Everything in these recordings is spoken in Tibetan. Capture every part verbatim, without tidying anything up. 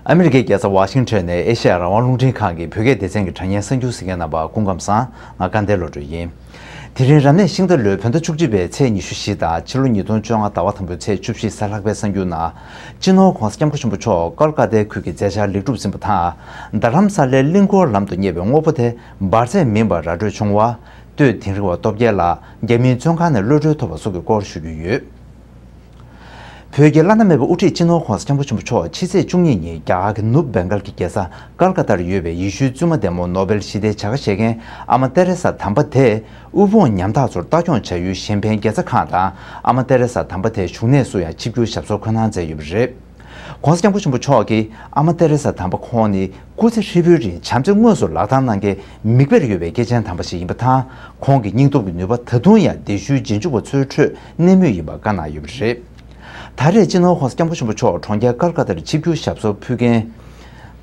ཨ་མི་རི་ཀའི་རྒྱལ་ས་ཝ་ཤིང་ཊོན་ནས་ཨེ་ཤེ་ཡ་རང་དབང་རླུང་འཕྲིན་ཁང་གི་བོད་སྐད་སྡེ་ཚན་གྱི་དྲ་བརྙན་གསར་འགྱུར་གཟིགས་མཁན་རྣམ་པ་སྐུ་ཁམས་བཟང་། ང་དགའ་ལྡན་བློ་གྲོས་ཡིན། དེ་རིང་རབ་གནས་ཤིང་རྟ་ལོའི་བོད་ཟླ་བཅུ་གཅིག་པའི་ཚེས་ཉི་ཤུ་བཞི་དང་ཕྱི་ལོ་ཉིས་སྟོང་བཅོ་ལྔ་ཟླ་བ་དང་པོའི་ཚེས་བཅུ་བཞི་གཟའ་ལྷག་པའི་གསར་འགྱུར་ནང་། སྤྱི་ནོར་༧གོང་ས་༧སྐྱབས་མགོན་ཆེན་པོ་མཆོག་ཀལ་ཀ་ཏའི་ཁུལ་གྱི་མཛད་འཆར་ལེགས་གྲུབ་ཟིན་པ་དང་། རྡ་རམ་ས་ལའི་གླིང་སྐོར་ལམ་དུ་གཉེར་བའི་དངོས་པོ་དེ་འབར་རྫས་མིན་པར་ར་སྤྲོད་བྱུང་བ། སྟོད་དིང་རི་བ་སྟོབས་རྒྱལ་ལགས་རྒྱ་མིའི་བཙོན་ཁང་ནས་གློད་གྲོལ་ཐོབ་པ་སོགས་ཀྱི་སྐོར་ཞུ་རྒྱུ་ཡོད། བོད་ཀྱི་བླ་ན་མེད་པའི་དབུ་ཁྲིད་སྤྱི་ནོར་༧གོང་ས་༧སྐྱབས་མགོན་ཆེན་པོ་མཆོག་ཕྱི་ཚེས་བཅུ་གཉིས་ཉིན་རྒྱ་གར་གྱི་ནུབ་བེང་གལ་གྱི་རྒྱལ་ས་ཀལ་ཀ་ཏར་ཡོད་པའི་ཡེ་ཤུའི་བཙུན་མ་ལྡན་མོ་ནོ་བེལ་ཞི་བདེའི་བྱ་དགའ་བཞེས་མཁན་ཨ་མ་ཏེ་རེ་ས་དམ་པ་དེས་དབུལ་ཕོངས་ཉམ་ཐག་ཚོར་ལྟ་སྐྱོང་བྱ་ཡུལ་གཞན་ཕན་དགེ་རྩ་ཁང་དང་ཨ་མ་ཏེ་རེ་ས་དམ་པ་དེའི་བཞུགས་གནས་སུ་ཡང་ཆིབས་བསྒྱུར་ཞབས་སོར་འཁོད་གནང་མཛད་ཡོད་པ་རེད། ༧གོང་ས་༧སྐྱབས་མགོན་ཆེན་པོ་མཆོག་གིས་ཨ་མ་ཏེ་རེ་ས་དམ་པ་ཁོང་ནི་སྐུ་ཚེ་ཧྲིལ་པོའི་རིང་བྱམས་བརྩེ་དངོས་སུ་ལག་བསྟར་གནང་མཁན་མིག་དཔེར་ཡོད་པའི་སྐྱེས་ཆེན་དམ་པ་ཞིག་ཡིན་པ་དང་། ཁོང་གི་སྙིང་སྟོབས་ཀྱི་ནུས་པ་ད་དུང་ཡང་བདེ་ཤུལ་རྗེས་འཇུག་པ་ཚོའི་ཁྲོད་གནས་མུས་ཡིན་པ་བཀའ་གནང་ཡོད་པ་རེད། ད་རེས་སྤྱི་ནོར་༧གོང་ས་༧སྐྱབས་མགོན་ཆེན་པོ་མཆོག་གྲོང་ཁྱེར་ཀལ་ཀ་ཏར་ཆིབས་བསྒྱུར་ཞབས་སོར་ཕུལ་མཁན།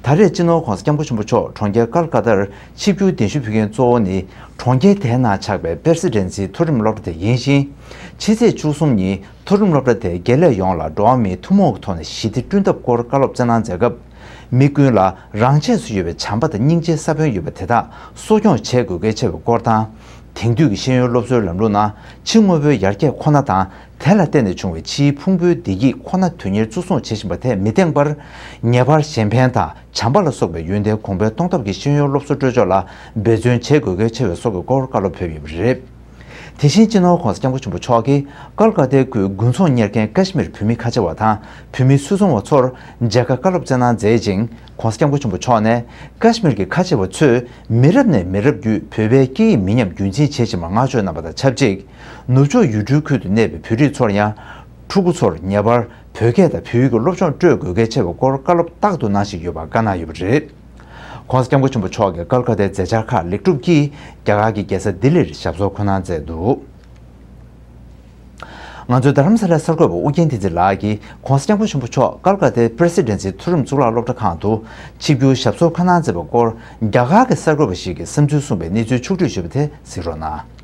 ད་རེས་སྤྱི་ནོར་༧གོང་ས་༧སྐྱབས་མགོན་ཆེན་པོ་མཆོག་གྲོང་ཁྱེར་ཀལ་ཀ་ཏར་ཆིབས་བསྒྱུར་གདན་ཞུ་ཕུལ་མཁན་གཙོ་བོ་ནི་གྲོང་ཁྱེར་དེའི་ནང་ཆགས་པའི་པེ་རེ་སི་ཌེན་སིའི་མཐོ་རིམ་སློབ་གྲྭ་དེ་ཡིན་ཞིང་། ཕྱི་ཚེས་བཅུ་གསུམ་ཉིན་མཐོ་རིམ་སློབ་གྲྭ་དེའི་དགེ་ལས་ཡོངས་ལ་འགྲོ་བ་མིའི་ཐུན་མོང་གི་ཐོག་ནས་ཞི་བདེ་བསྐྲུན་ཐབས་སྐོར་བཀའ་སློབ་སྩལ་གནང་མཛད་སྐབས། མི་ཀུན་ལ་རང་ཆས་སུ་ཡོད་པའི་བྱམས་པ་དང་སྙིང་རྗེའི་ས་བོན་ཡོད་པ་དེ་དག་གསོ་སྐྱོང་བྱེད་དགོས་གལ་ཆེ་བའི་སྐོར་དང་། དེང་དུས་ཀྱི་ཤེས་ཡོན་སློབ་གསོའི་ལམ་ལུགས་ནང་ཕྱི་དངོས་པོའི་ཡར་རྒྱས་ཁོ་ན་དང་། དེ་ལ་བརྟེན་ནས་བྱུང་བའི་ཕྱིའི་ཕུང་པོའི་བདེ་སྐྱིད་ཁོ་ན་དོན་གཉེར་གཙོ་བཟུང་བྱེད་བཞིན་པ་དེ་མི་བརྟེན་པར། ངེས་པར་གཞན་ཕན་དང་བྱམས་པ་ལ་སོགས་པའི་ཡོན་ཏན་གོང་འཕེལ་གཏོང་ཐབས་ཀྱི་ཤེས་ཡོན་སློབ་གསོ་སྤྲོད་ཕྱོགས་ལ་འབད་བརྩོན་བྱེད་དགོས་གལ་ཆེ་བའི་སོགས་ཀྱི་སྐོར་བཀའ་སློབ་ཕེབས་ཡོད་པ་རེད། དེ་བཞིན་སྤྱི་ནོར་༧གོང་ས་༧སྐྱབས་མགོན་ཆེན་པོ་མཆོག་གིས་ཀལ་ཀ་ཏའི་ཁུལ་དགུན་ཚོང་གཉེར་མཁན་ཀ་ཤི་མིར་བོད་མི་ཁ་ཆེ་བ་དང་བོད་མི་སུད་ཚོང་བ་ཚོར་མཇལ་ཁ་བཀའ་སློབ་སྩལ་གནང་མཛད་ཅིང་༧གོང་ས་༧སྐྱབས་མགོན་ཆེན་པོ་མཆོག་ནས་ཀ་ཤི་མིར་གྱི་ཁ་ཆེ་བ་ཚོས་མི་རབས་ནས་མི་རབས་བརྒྱུད་བོད་པའི་སྐད་ཡིག་མི་ཉམས་རྒྱུན་འཛིན་བྱེད་བཞིན་པར་བསྔགས་བརྗོད་གནང་བ་དང་ཆབས་ཅིག་ནུབ་ཕྱོགས་ཡུལ་གྲུའི་ཁུལ་དུ་གནས་པའི་བོད་རིགས་ཚོར་ཡང་ཕྲུ་གུ་ཚོར་ངེས་པར་བོད་སྐད་དང་བོད་ཡིག་གི་སློབ་སྦྱོང་སྤྲོད་དགོས་གལ་ཆེ་བའི་སྐོར་བཀའ་སློབ་རྟག་ཏུ་གནང་བཞིན་ཡོད་པ་བཀའ་གནང་ཡོད་པ་རེད། ༧གོང་ས་༧སྐྱབས་མགོན་ཆེན་པོ་མཆོག་གི་ཀལ་ཀ་ཏའི་མཛད་འཆར་ཁག་ལེགས་གྲུབ་ཀྱིས་རྒྱ་གར་གྱི་རྒྱལ་ས་ལྡི་ལིར་ཞབས་སོར་འཁོད་གནང་མཛད་འདུག་ང་ཚོའི་རྡ་རམ་ས་ལའི་གསར་འགོད་པ་ཨུ་རྒྱན་བསྟན་འཛིན་ལགས་ཀྱིས་༧གོང་ས་༧སྐྱབས་མགོན་ཆེན་པོ་མཆོག་ཀལ་ཀ་ཏའི་པི་རེ་སི་ཌེན་སི་མཐོ་རིམ་གཙུག་ལག་སློབ་གྲྭ་ཁང་དུ་ཆིབས་བསྒྱུར་ཞབས་སོར་འཁོད་གནང་མཛད་པའི་སྐོར་རྒྱ་གར་གྱི་གསར་འགོད་པ་ཞིག་གིས་བསམ་ཚུལ་གསུངས་པའི་གནས་ཚུལ་ཕྱོགས་བསྒྲིགས་ཞུས་པ་དེ་གཟིགས་རོགས་གནང་།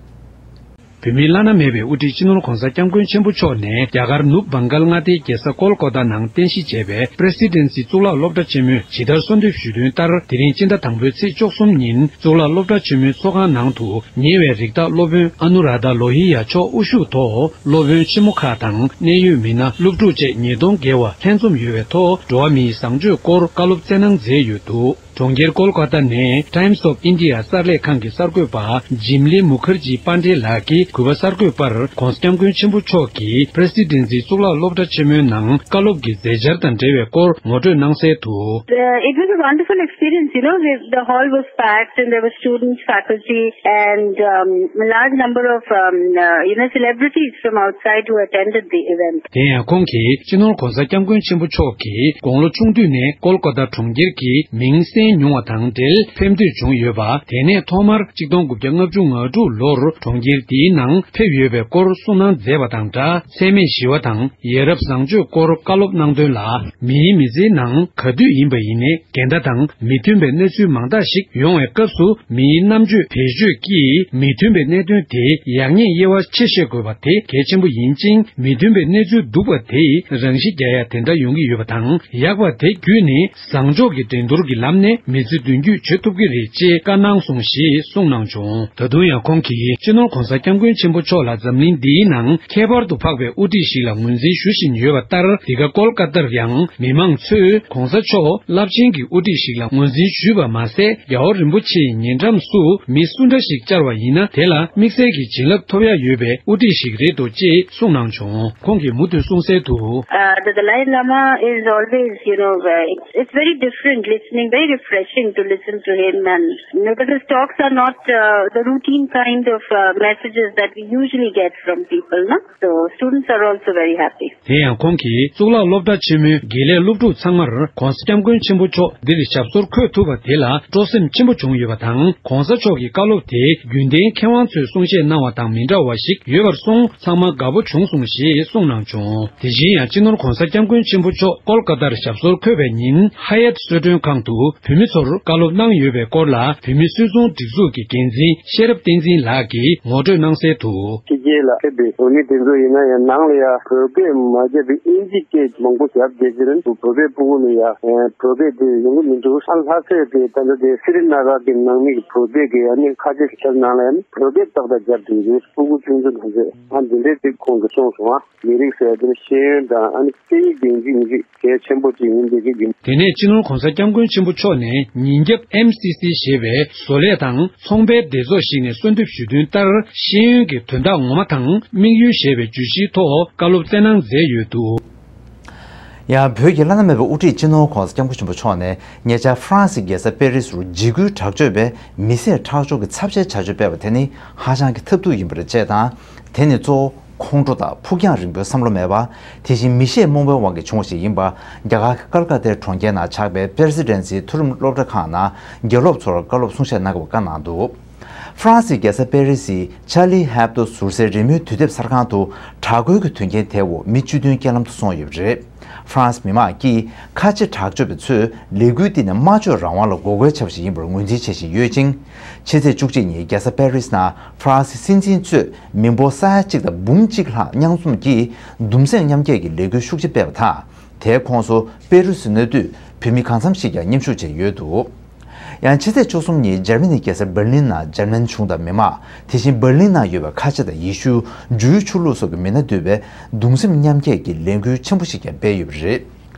བོད་མིའི་བླ་ན་མེད་པའི་དབུ་ཁྲིད་སྤྱི་ནོར་༧གོང་ས་༧སྐྱབས་མགོན་ཆེན་པོ་མཆོག་ནས་རྒྱ་གར་ནུབ་བང་གལ་མངའ་སྡེའི་རྒྱལ་ས་ཀོལ་ཀོ་ཏ་ནང་རྟེན་གཞི་བྱས་པའི་པི་རེ་སི་ཌེན་སི་གཙུག་ལག་སློབ་གྲྭ་ཆེན་མོས་ཇི་ལྟར་གསོལ་འདེབས་ཞུས་དོན་ལྟར། དེ་རིང་སྤྱི་ཟླ་དང་པོའི་ཚེས་བཅུ་གསུམ་ཉིན་གཙུག་ལག་སློབ་གྲྭ་ཆེན་མོའི་ཚོགས་ཁང་ནང་དུ་ཉེ་བའི་རིགས་བདག་སློབ་དཔོན་ཨ་ནུ་རཱ་དྷ་ལོ་ཧི་ཡ་མཆོག་དབུ་བཞུགས་ཐོག་སློབ་དཔོན་ཆེན་མོ་ཁག་དང་གནད་ཡོད་མི་སྣ་སློབ་ཕྲུག་བཅས་ཉིས་སྟོང་བརྒལ་བ་ལྷན་འཛོམས་ཡོད་པའི་ཐོག་འགྲོ་བ་མིའི་བཟང་སྤྱོད་སྐོར་བཀའ་སློབ་སྩལ་གནང་མཛད་ཡོད་འདུག་གྲོང་ཁྱེར་ཀོལ་ཀ་ཏ་ནས་Times of India གསར་ལས་ཁང་གི་གསར་འགོད་པ་ཇིམ་ལི་མུ་ཁར་ཇི་པཱན་ཌེ་ལགས་ཀྱིས་གུས་པ་གསར་འགོད་པར་༧གོང་ས་༧སྐྱབས་མགོན་ཆེན་པོ་མཆོག་གིས་པི་རེ་སི་ཌེན་སི་གཙུག་ལག་སློབ་གྲྭ་ཆེན་མོའི་ནང་བཀའ་སློབ་ཀྱི་མཛད་འཆར་དང་འབྲེལ་བའི་སྐོར་ངོ་སྤྲོད་གནང་གསལ་དུ། Uh, it was a wonderful experience, you know, the, the hall was packed and there were students, faculty, and um, a large number of, um, uh, you know, celebrities from outside who attended the event. དེ་ཡང་ཁོང་གིས་སྤྱི་ནོར་༧གོང་ས་༧སྐྱབས་མགོན་ཆེན་པོ་མཆོག་གིས་དགུང་ལོ་ཆུང་དུས་ནས་ཀོལ་ཀ་ཏ་གྲོང་ཁྱེར་གྱི་མིང་གསན་མྱོང་བ་དང་འབྲེལ་ཕེབས་འདོད་བྱུང་ཡོད་པ། དེ་ནས་ཐོག་མར་གཅིག་སྟོང་དགུ་བརྒྱ་ལྔ་བཅུ་ང་དྲུག་ལོར་གྲོང་ཁྱེར་འདིའི་ནང་ཕེབས་ཡོད་པའི་སྐོར་གསུངས་གནང་མཛད་པ་དང་སྦྲགས། འཚེ་མེད་ཞི་བ་དང་ཡ་རབས་བཟང་སྤྱོད་སྐོར་བཀའ་སློབ་གནང་དོན་ལ། མིའི་མི་ཚེའི་ནང་ག་དུས་ཡིན་པ་ཡིན་ནའི་འགལ་ཟླ་དང་མི་མཐུན་པའི་གནས་ཚུལ་མང་དག་ཞིག་ཡོང་བའི་སྐབས་སུ། མིའི་རྣམ་དཔྱོད་བེད་སྤྱོད་ཀྱིས་མི་མཐུན་པའི་གནད་དོན་དེ་ཡག་ཉེས་དབྱེ་བ་ཕྱེ་ཤེས་དགོས་པ་དེ་གལ་ཆེན་པོ་ཡིན་ཅིང་། མི་མཐུན་པའི་གནས་ཚུལ་སྡུག་པ་དེས་རང་ཤི་རྒྱག་ཡ་དེ་འདྲ་ཡོང་གི་ཡོད་པ་དང་། ཡག་པ་དེ་བརྒྱུད་ནས་བཟང་ཕྱོགས་ཀྱི་འགྲན་བསྡུར་གྱི་ལམ་ནས་མི་ཚེ་མདུན་སྐྱོད་བྱེད་ཐུབ་ཀྱི་རེད་ཅེས་བཀའ་གནང་སོང་ཞེས་གསུངས་གནང་བྱུང་། ད་དུང་ཡང་ཁོང་གིས་སྤྱི་ནོར་༧གོང་ས་༧སྐྱབས་མགོན་ཆེན་པོ་མཆོག་ལ་འཛམ་གླིང་འདིའི་ནང་ཁྱད་པར་དུ་འཕགས་པའི་དབུ་ཁྲིད་ཞིག་ལ་ངོས་འཛིན་ཞུ་བཞིན་ཡོད་པ་ལྟར། འདི་ག་ཀོལ་ཀ་ཏར་ཡང་མི་མང་ཚོས་༧གོང་ས་མཆོག་རླབས་ཆེན་གྱི་དབུ་ཁྲིད་ཞིག་ལ་ངོས་འཛིན་ཞུས་པ་མ་ཟད། རྒྱལ་བ་རིན་པོ་ཆེའི་ཉེ་འགྲམ་སུ་མི་སུ་འདྲ་ཞིག་བཅར་བ་ཡིན་ན་དེ་ལ་དམིགས་བསལ་གྱི་བྱིན་རླབས་ཐོབ་ཡ་ཡོད་པའི་དབུ་ཁྲིད་ཞིག་རེད་འདུག་ཅེས་གསུངས་གནང་བྱུང་། ཁོང་གིས་མུ་མཐུད་གསུངས་གསལ་དུ། Uh, the Dalai Lama is always, you know, uh, it's, it's very different listening, very refreshing to listen to him, and because his talks are not uh, the routine kind of uh, messages that we usually get from people, no? So students are also very happy. དེ་ཡང་ཁོང་གིས་གཙུག་ལག་སློབ་གྲྭ་ཆེན་མོའི་དགེ་ལས་སློབ་ཕྲུག་ཚང་མར་༧གོང་ས་༧སྐྱབས་མགོན་ཆེན་པོ་མཆོག་འདིར་ཞབས་སོར་འཁོད་ཐུབ་པ་དེ་ལ་སྤྲོ་སེམས་ཆེན་པོ་བྱུང་ཡོད་པ་དང་། ༧གོང་ས་མཆོག་གི་བཀའ་སློབ་དེ་རྒྱུན་ལྡན་མཁས་དབང་ཚོས་གསུང་བཤད་གནང་བ་དང་མི་འདྲ་བ་ཞིག་ཡོད་པར་སོང་། ཚང་མ་དགའ་པོ་བྱུང་སོང་ཞེས་གསུངས་གནང་བྱུང་། དེ་བཞིན་ཡང་སྤྱི་ནོར་༧གོང་ས་༧སྐྱབས་མགོན་ཆེན་པོ་མཆོག་ཀོལ་ཀ་ཏར་ཞབས་སོར་འཁོད་པའི་ཉིན། ཧ་ཡད་གསོལ་མགྲོན་ཁང་དུ་བོད་མི་ཚོར་བཀའ་སློབ་གནང་ཡོད་པའི་སྐོར་ལ། བོད་མི་སུད་ཚོང་སྒྲིག་འཛུགས་ཀྱི་འགན་འཛིན་ཤེས་རབ་བསྟན་འཛིན་ལགས་ཀྱིས་ངོ་སྤྲོད་གནང་གསལ་དུ། སྐད་ལ་ཕེབས་པའི་བོད་མི་དེ་ཚོ་ཡིན་ན་ཡང་ནང་ལ་ཡང་བོད་སྐད་མ་བརྒྱབ་པའི་དབྱིན་ཇི་སྐད་མང་པོ་བརྒྱབ་བསྡད་ཀྱི་རེད། བོད་པའི་སྤུ་གུ་ལ་ཡང་བོད་སྐད་དེ་ཡོང་གི་མི་འདུག་ཨ་ལྷ་སའི་དེ་ད་ལྟ་དེ་སི་རི་ན་གར་གྱི་ནང་མི་གི་བོད་པའི་གི་ཨ་ནི་ཁ་ཆེ་ཁྱབ་ནང་ལ་ཡང་བོད་སྐད་ཏག་ཏག་བརྒྱབ་བསྡད་ཀྱི་རེད། སྤུ་གུ་ཆུང་ཆུང་དེ་ཚོས་ཨ་འདི་འདྲའི་ཚིག་ཁོང་གིས་གསུངས་སོང་ཨ། མི་རིགས་ཟེར་དེ་ནི་ཤེས་ཡོན་དང་ཨ་ནི་སྐད་ཡིག་དེ་ཚོ་གལ་ཆེན་པོ་ཅིག་ཡིན་པའི་གི་རྒྱུ། དེ་ནས་སྤྱི་ནོར་གོང་ས་སྐྱབས་མགོན་ཆེན་པོ་མཆོག་ནས་ཉིན་རྒྱབ་ཨེམ་སི་སི་ཞེས་པའི་བཟོ་ལས་དང་ཚོང་པའི་སྡེ་ཚོགས་ཤིག་ནས་གསོལ་འདེབས་ཞུས་དོན་ལྟར། ཤེས་ཡོན་གྱི་དོན་དག་ངོ་མ་དང་དམིགས་ཡུལ་ཞེས་པའི་བརྗོད་གཞིའི་ཐོག་བཀའ་སློབ་སྩལ་གནང་མཛད་ཡོད་འདུག་ཡང་བོད་ཀྱི་བླ་ན་མེད་པའི་དབུ་ཁྲིད་སྤྱི་ནོར་གོང་ས་སྐྱབས་མགོན་ཆེན་པོ་མཆོག་ནས་ཉེ་ཆར་ཧྥ་རན་སིའི་རྒྱལ་ས་པེ་རི་སིར་འཇིགས་སྐུལ་དྲག་སྤྱོད་པས་མི་བསད་ཁྲག་སྦྱོར་གྱི་ཚབས་ཆེའི་བྱ་སྤྱོད་སྤེལ་བ་དེ་ནི་ཧ་ཅང་གི་ཐབས་སྡུག་ཡིན་པ་རེད་ཅེས་དང་། དེ་ནི་གཙོ་བོ་ཁོང་ཁྲོ་དང་ཕུགས་རྒྱང་རིང་པོའི་བསམ་བློ་མེད་པ། དེ་བཞིན་མི་ཤེས་རྨོངས་པའི་དབང་གིས་བྱུང་བ་ཞིག་ཡིན་པ། རྒྱ་གར་གྱི་ཀལ་ཀ་ཏའི་གྲོང་ཁྱེར་ནང་ཆགས་པའི་པེ་རེ་སི་ཌེན་སིའི་མཐོ་རིམ་སློབ་གྲྭ་ཁག་ནང་དགེ་སློབ་ཚོར་བཀའ་སློབ་གསུང་བཤད་གནང་སྐབས་བཀའ་གནང་འདུག་ཧྥ་རན་སིའི་རྒྱལ་ས་པེ་རི་སིའི་ཆཱ་ལི་ཧེབ་ཏོ་ཟུར་སའི་རི་མོའི་དུས་དེབ་གསར་ཁང་དུ་དྲག་རྒོལ་གྱི་དོན་རྐྱེན་དེའི་འོག་མི་བཅུ་བདུན་རྐྱེན་ལམ་དུ་སོང་ཡོད་པ་རེད། ཧྥ་རན་སི་མི་མང་གིས་ཁ་ཆེ་དྲག་སྤྱོད་པ་ཚོས་ལས་འགུལ་འདི་ནི་སྨྲ་བརྗོད་རང་དབང་ལ་འགོག་རྒོལ་བྱས་པ་ཞིག་ཡིན་པར་ངོས་འཛིན་བྱེད་བཞིན་ཡོད་ཅིང་། ཕྱི་ཚེས་བཅུ་གཅིག་ཉིན་རྒྱལ་ས་པེ་རི་སི་ནང་ཧྥ་རན་སིའི་སྲིད་འཛིན་གཙོས་མི་འབོར་ས་ཡ་གཅིག་དང་འབུམ་གཅིག་ལྷག་མཉམ་འཛོམས་ཀྱིས་གདུང་སེམས་མཉམ་སྐྱེད་ཀྱི་ལས་འགུལ་ཤུགས་ཆེ་སྤེལ་བ་དང་། དེའི་ཁོངས་སུ་པེ་རུ་སི་གནས་སྡོད་བོད་མི་གང་འཚམ་ཞིག་ཀྱང་མཉམ་ཞུགས་བྱས་ཡོད་འདུག་ཡང་ཕྱི་ཚེས་བཅུ་གསུམ་ཉིན་འཇར་མ་ནི་རྒྱལ་ས་འབར་ལིན་ནང་འཇར་མན་གཞུང་དང་མི་མང་། དེ་བཞིན་འབར་ལིན་ནང་ཡོད་པའི་ཁ་ཆེ་དང་ཡེ་ཤུ། ཇུའི་ཆོས་ལུགས་སོགས་ཀྱི་མི་སྣ་འདུས་པའི་གདུང་སེམས་མཉམ་སྐྱེད་ཀྱི་ལས་འགུལ་ཆེན་པོ་ཞིག་ཀྱང་སྤེལ་ཡོད་པ་རེད།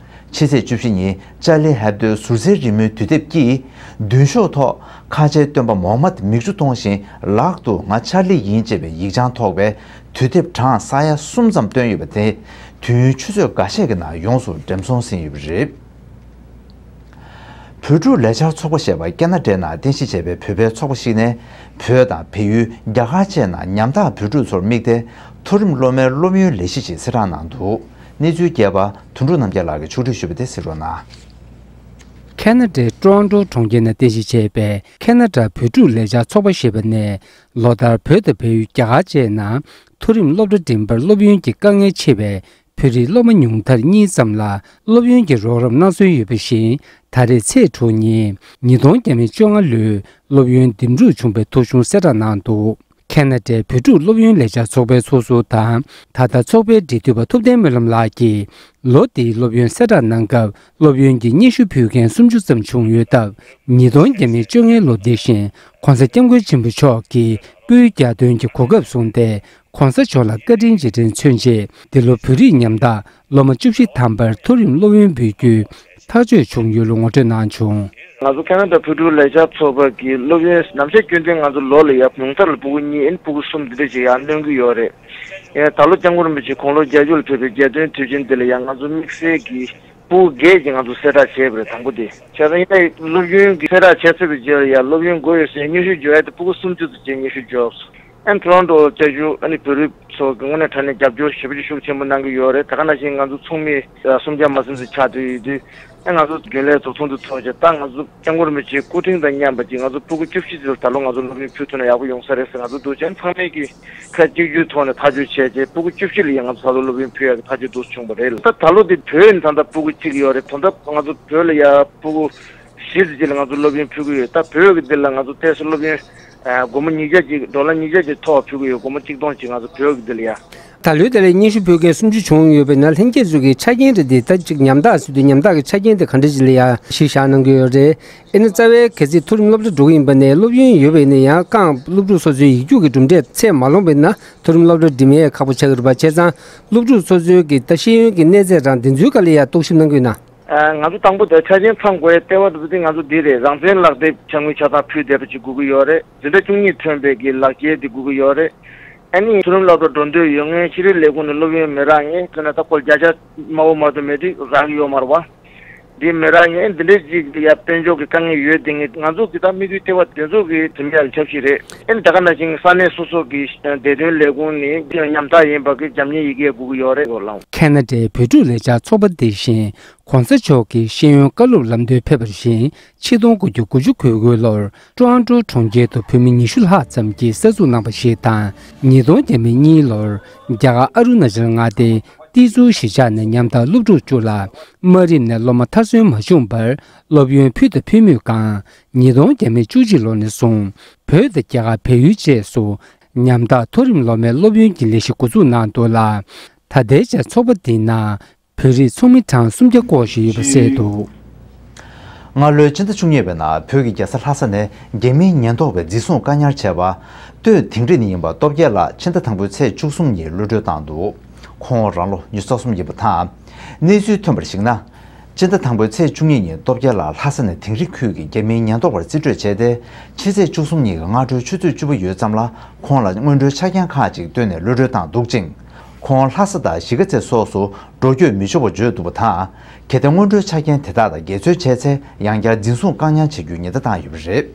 ཕྱི་ཚེས་བཅུ་བཞི་ཉིན་ཅཱ་ལི་ཧེབ་ཏོའི་ཟུར་སའི་རི་མོའི་དུས་དེབ་ཀྱིས་མདུན་ཤོག་ཐོག་ཁ་ཆེའི་སྟོན་པ་མོ་ཧམ་མད་མིག་ཆུ་གཏོང་བཞིན་ལག་ཏུ་ང་ཆཱ་ལི་ཡིན་ཅེས་པའི་ཡིག་བྱང་ཐོགས་པའི་དུས་དེབ་གྲངས་ས་ཡ་གསུམ་ཙམ་བཏོན་ཡོད་པ་དེ་དུས་ཡུན་ཆུ་ཚོད་འགའ་ཤས་ཀྱི་ནང་ཡོངས་སུ་འགྲེམས་སོང་ཟིན་ཡོད་པ་རེད། བོད་ཕྲུག་ལས་འཆར་ཚོགས་པ་ཞེས་པ་ཁེ་ན་ཌའི་ནང་རྟེན་གཞི་བྱས་པའི་བོད་པའི་ཚོགས་པ་ཞིག་ནས་བོད་དང་བལ་ཡུལ་རྒྱ་གར་བཅས་ནང་ཉམ་ཐག་བོད་ཕྲུག་ཚོར་དམིགས་ཏེ་མཐོ་རིམ་སློབ་མའི་སློབ་ཡོན་ལས་གཞི་ཞིག་གསལ་བསྒྲགས་གནང་འདུག་གནས་ཚུལ་རྒྱས་པ་དོན་གྲུབ་རྣམ་རྒྱལ་ལགས་ཀྱིས་ཕྱོགས་སྒྲིག་ཞུས་པ་དེ་གསན་རོགས་གནང་། ཁེ་ན་ཌའི་ཀྲོ་ཨན་ཀྲོ་གྲོང་ཁྱེར་ནང་རྟེན་གཞི་བྱས་པའི་ཁེ་ན་ཌ་བོད་ཕྲུག་ལས་འཆར་ཚོགས་པ་ཞེས་པ་ནས་ལོ་ལྟར་བོད་དང་བལ་ཡུལ་རྒྱ་གར་བཅས་ནང་མཐོ་རིམ་སློབ་གྲྭ་འགྲིམ་པར་སློབ་ཡོན་གྱི་དཀའ་ངལ་ཆེ་བའི་བོད་རིགས་སློབ་མ་ཉུང་མཐར་གཉིས་ཙམ་ལ་སློབ་ཡོན་གྱི་རོགས་རམ་གནང་སྲོལ་ཡོད་པ་བཞིན། ད་རེས་ཚེས་དྲུག་ཉིན་ཉིས་སྟོང་བརྒྱ་མེད་བཅོ་ལྔ་ལོའི་སློབ་ཡོན་འདེམས་སྒྲུག་བྱུང་བའི་ཐོ་གཞུང་གསལ་བསྒྲགས་གནང་འདུག་ཁེ་ན་ཌའི་བོད་ཕྲུག་སློབ་ཡོན་ལས་འཆར་ཚོགས་པའི་ཚོགས་ཟུར་དང་། ད་ལྟ་ཚོགས་པའི་འབྲེལ་མཐུད་པ་ཐུབ་བསྟན་སྨོན་ལམ་ལགས་ཀྱིས། ལོ་འདིའི་སློབ་ཡོན་གསལ་བསྒྲགས་གནང་སྐབས། སློབ་ཡོན་གྱི་སྙན་ཞུ་ཕུལ་མཁན་སུམ་ཅུ་ཙམ་བྱུང་ཡོད་སྟབས། ཉིས་སྟོང་བརྒྱ་མེད་བཅོ་ལྔའི་ལོ་འདི་བཞིན་༸གོང་ས་༸སྐྱབས་མགོན་ཆེན་པོ་མཆོག་གིས་སྐུའི་གྱ་སྟོན་གྱི་གོ་སྐབས་བཟུང་སྟེ། ༸གོང་ས་མཆོག་ལ་བཀའ་དྲིན་རྗེས་དྲན་མཚོན་ཆེད། འདི་ལོ་བོད་རིགས་ཉམ་ཐག་སློབ་མ་བཅུ་བཞི་ཐམ་པར་མཐོ་རིམ་སློབ་ཡོན་འབུལ་རྒྱུའི་ཐག་གཅོད་བྱུང་ཡོད་ལུགས་ངོ་སྤྲོད་གནང་བྱུང་། ང་ཚོ་ཁེ་ན་ཌ་བོད་ཕྲུག་ལས་འཆར་ཚོགས་པ་གིས་སློབ་ཡོན་ནམ་ཞག་རྒྱུན་ལྡན་ང་ཚོ་ལོ་ལ་ཡ་ཉུང་མཐར་ལ་ཕྲུ་གུ་གཉིས་ཨིན་ཕྲུ་གུ་གསུམ་འདི་འདྲ་ཞིག་ཡར་སྣོན་གྱི་ཡོད་རེད། ཡང་ད་ལོ་སྐྱབས་མགོན་རིན་པོ་ཆེ་དགུང་ལོ་བརྒྱད་ཅུ་ལ་ཕེབས་པའི་གྱ་སྟོན་དུས་ཆེན་འདི་ལ་ཡང་ང་ཚོ་དམིགས་བསལ་གྱིས་ཕྲུ་གུ་བརྒྱད་ཅིག་ང་ཚོ་གསལ་བསྒྲགས་བྱས་པ་རེད། དང་པོ་དེ་བྱས་ཙང་ཡིན་ན་སློབ་ཡོན་གྱི་གསལ་བསྒྲགས་བྱས་ཚར་བའི་རྗེས་ལ་ཡང་སློབ་ཡོན་དགོས་ཡོད་ཟེར་སྙན་ཞུ་འབྱོར་ཡ་དེ་ཕྲུ་གུ་སུམ་ཅུ་ཙམ་བྱས་སྙན་ཞུ་འབྱོར་སོང་། ཨན་ཊོ་རོན་ཊོ་བཅའ་བཞུགས་ཨ་ནི་བོད་རིགས་ཚོ་གི་དངོས་གནས་དྲང་གནས་རྒྱབ་སྐྱོར་ཞེ་པོ་ཅིག་ཤུགས་ཆེན་པོ་གནང་གི་ཡོད་རེད། ད་ག་ནང་བཞིན་ང་ཚོ་ཚོགས་མི་སུམ་བརྒྱ་མ་ཟིན་ཙམ་ཆགས་བསྡད་ཡོད་དུས། ཨ་ང་ཚོ་རྒྱུན་ལས་ཚོགས་ཚོགས་འདུ་ཚོགས་བྱས་ད་ང་ཚོ་སྐྱབས་མགོན་རིན་པོ་ཆེའི་སྐུ་དྲིན་དང་མཉམ་པ་ཅིག་ང་ཚོ་ཕྲུ་གུ་བཅུ་བཞི་ཙམ་ད་ལོ་ང་ཚོ་སློབ་ཡོན་ཕུལ་ཐུབ་ན་ཡག་པོ་ཡོང་ས་རེད་ཟེར་ང་ཚོ་འདུག་བྱས་ཚང་མས་ཀྱི་ཁ་གཅིག་གྱུར་ཐོག་ནས་ཐག་གཅོད་བྱས་རྗེས་ཕྲུ་གུ་བཅུ་བཞི་ལ་ཡང་ང་ཚོ་ད་ལོ་སློབ་ཡོན་ཕུལ་ཡག་གི་ཐག་གཅོད་འདུག་བྱུང་བ་རེད། ད་ད་ལོ་དེ་བོད་ནས་ད་ལྟ་ཕྲུ་གུ་གཅིག་ཡོད་རེད། ད་ལྟ་ང་ཚོ་བོད་ལ་ཡ་ཕྲུ་གུ་བཞི་ཙམ་ཅིག་ལ་ང་ཚོ་སློབ་ཡོན་ཕུལ་གྱི་ཡོད། ད་བོད་ཀྱི་འདི་ལ་ང་ཚོ་ཏོག་ཙམ་སློབ་ཡོན་ཨ་སྒོར་མོ་ཉིས་བརྒྱ་ཅིག་ཌོ་ལར་ཉིས་བརྒྱ་ཅིག་མཐོ་བ་ཕུལ་གྱི་ཡོད། སྒོར་མོ་གཅིག་སྟོང་ཅིག་ང་ཚོ་བོད་ཀྱི་འདི་ལ་ཡ། ད་ལོའི་དེ་ལ་སྙན་ཞུ་ཕུལ་མཁན་སུམ་ཅུ་བྱུང་ཡོད་པས་ན་ལྷན་རྒྱས་ཚོ་གི་ཆ་རྐྱེན་རེད་དེ། ད་ཅིག་ཉམ་ཐག་ཟེར་དུས་ཉམ་ཐག་གི་ཆ་རྐྱེན་དེ་ག་འདྲ་ཅིག་ལ་ཡ་གཞི་བཞག་གནང་གི་ཡོད་རེད། ཨེ་ནི་རྩ་བའི་གལ་སྲིད་མཐོ་རིམ་སློབ་གྲྭ་འགྲོ་གི་ཡིན་པ་ནས་སློབ་ཡོན་ཡོད་པ་ཡིན་ན་ཡང་རྐང་སློབ་ཕྲུག་སོ་སོའི་ཡིག་རྒྱུགས་ཀྱི་གྲུབ་འབྲས་ཚད་མ་ལོངས་པ་ཡིན་ན་མཐོ་རིམ་སློབ་གྲྭ་འགྲིམ་ཡས་ཁག་པོ་ཆགས་ཀྱི་རེད་པ། བྱས་ཙང་སློབ་ཕྲུག་སོ་སོའི་གི་ད་ཤེས་ཡོན་གྱི་གནས་ཚད་རང་དེ་ཚོའི་སྐོར་ལ་ཡ་རྟོག་ཞིབ་གནང་གི་ཡོད་ན། ཨ་ང་ཚོ་དང་པོ་དེ་ཆ་རྐྱེན་ཚང་དགོས་ཡ་ལྟེ་བ་དེ་ཚོ་དེ་ང་ཚོ་འདི་རེད། རང་བཙན་ལག་དེབ་ཆ་དངུལ་ཆ་ཚང་ཕུལ་བསྡད་པ་ཅིག་དགོས་ཀྱི་ཡོད་རེད། འཛིན་གྲྭ་བཅུ་གཉིས་ཐོན་པའི་གི་ལག་འཁྱེར་དེ་དགོས་ཀྱི་ཡོད་རེད། ཨ་ནི་མཐོ་རིམ་སློབ་གྲྭ་འགྲོ་འདོད་ཡོད་མཁན་ཤེས་རིག་ལས་ཁུངས་ནས་སློབ་ཡོན་མི་རག་མཁན་དཔེར་ན་ད་སྐོར་བརྒྱ་ཆ་དམའ་བོ་མ་གཏོགས་མེད་དུས་རག་གི་ཡོད་མ་རེད་པ། འདི་མི་རག་མཁན་འདི་འདྲའི་ཅིག་ཡ་དཔལ་འབྱོར་གྱི་དཀའ་ངལ་ཡོད་དེ་ངས་ང་ཚོ་གི་ད་དམིགས་ཡུལ་ལྟེ་བ་དེ་ཚོ་གི་འཛིན་གྲྭ་ལ་ཆབ་སྲིད་རེད། ཨ་ནི་ད་ག་ནང་བཞིན་ས་གནས་སོ་སོ་གི་བདེ་དོན་ལས་ཁུངས་ནས་ཉམ་ཐག་ཡིན་པ་གི་རྒྱབ་གཉེར་ཡི་གེ་དགོས་ཀྱི་ཡོད་རེད་ལགས། ཁེ་ན་ཌའི་བོད་ཕྲུག་ལས་འཆར་ཚོགས་པ་འདི་བཞིན་གོང་ས་མཆོག་གི་ཤེས་ཡོན་བཀའ་སློབ་ལམ་སྟོན་ཕེབས་པ་བཞིན་ཆིག་སྟོང་དགུ་བརྒྱ་དགུ་བཅུ་གོ་དགུ་ལོར་ཀྲོ་ཨན་ཀྲོ་གྲོང་ཁྱེར་དུ་བོད་མི་ཉི་ཤུ་ལྷག་ཙམ་གྱིས་གསར་འཛུགས་གནང་བ་ཞིག་དང་། ཉིས་སྟོང་བརྒྱ་མེད་གཉིས་ལོར་རྒྱ་གར་ཨ་རུ་ན་ཅལ་མངའ་སྡེའི་ཏི་ཛུ་གཞིས་ཆགས་ནས་ཉམ་ཐག་སློབ་ཕྲུག་བཅུ་ལ་དམའ་རིམ་ནས་སློབ་མ་མཐར་སོན་མ་བྱུང་བར་སློབ་ཡོན་ཕུལ་དང་ཕུལ་མུས་སྒང་། ཉིས་སྟོང་བརྒྱ་མེད་བཅུ་གཅིག་ལོ་ནས་བཟུང་བོད་དང་རྒྱ་གར་བལ་ཡུལ་བཅས་སུ་ ཉམ་ཐག་མཐོ་རིམ་སློབ་མའི་སློབ་ཡོན་གྱི་ལས་གཞི་འགོ་འཛུགས་གནང་འདུག་ལ། ད་ལྟའི་ཆར་ཚོགས་པ་འདིའི་ནང་བོད་རིགས་ཚོགས་མི་གྲངས་སུམ་བརྒྱ་སྐོར་ཞིག་ཡོད་པ་གསལ་འདུག། སྔ་ལོའི་ཕྱི་ཟླ་བཅུ་གཉིས་པའི་ནང་བོད་ཀྱི་རྒྱལ་ས་ལྷ་ས་ནས་རྒྱ་མིའི་ཉེན་རྟོག་པས་འཛིན་བཟུང་བཀག་ཉར་བྱས་པ། སྟོད་དིང་རི་ནས་ཡིན་པ་སྟོབས་རྒྱལ་ལགས་ཕྱི་ཟླ་དང་པོའི་ཚེས་བཅུ་གསུམ་ཉིན་གློད་གྲོལ་བཏང་འདུག། ཁོང་རང་ལོ་ཉི་ཤུ་རྩ་གསུམ་ཡིན་པ་དང་། གནས་ཚུལ་ཐོན་པར་གཞིགས་ན། ཕྱི་ཟླ་དང་པོའི་ཚེས་བཅུ་གཉིས་ཉིན་སྟོབས་རྒྱལ་ལགས་ལྷ་ས་ནས་དིང་རི་ཁུལ་གྱི་རྒྱ་མིའི་ཉེན་རྟོག་པར་རྩིས་སྤྲོད་བྱས་ཏེ། ཕྱི་ཚེས་བཅུ་གསུམ་ཉིན་གྱི་སྔ་དྲོའི་ཆུ་ཚོད་བཅུ་པ་ཡོལ་ཙམ་ལ་ཁོང་ལ་སྔོན་འགྲོའི་ཆ་རྐྱེན་ཁག་ཅིག་བཏོན་ནས་གློད་གྲོལ་བཏང་འདུག་ཅིང་། ཁོང་ལྷ་ས་དང་གཞིས་ཀ་རྩེ་སོགས་སུ་འགྲོ་སྐྱོད་མི་ཆོག་པ་བརྗོད་འདུག་པ་དང་། གལ་ཏེ་སྔོན་འགྲོའི་ཆ་རྐྱེན་དེ་དག་དང་འགལ་འཛོལ་བྱས་ཚེ་ཡང་བསྐྱར་འཛིན་བཟུང་བཀག་ཉར་བྱ་རྒྱུའི་ཉེན་བརྡ་བཏང་ཡོད་པ་རེད།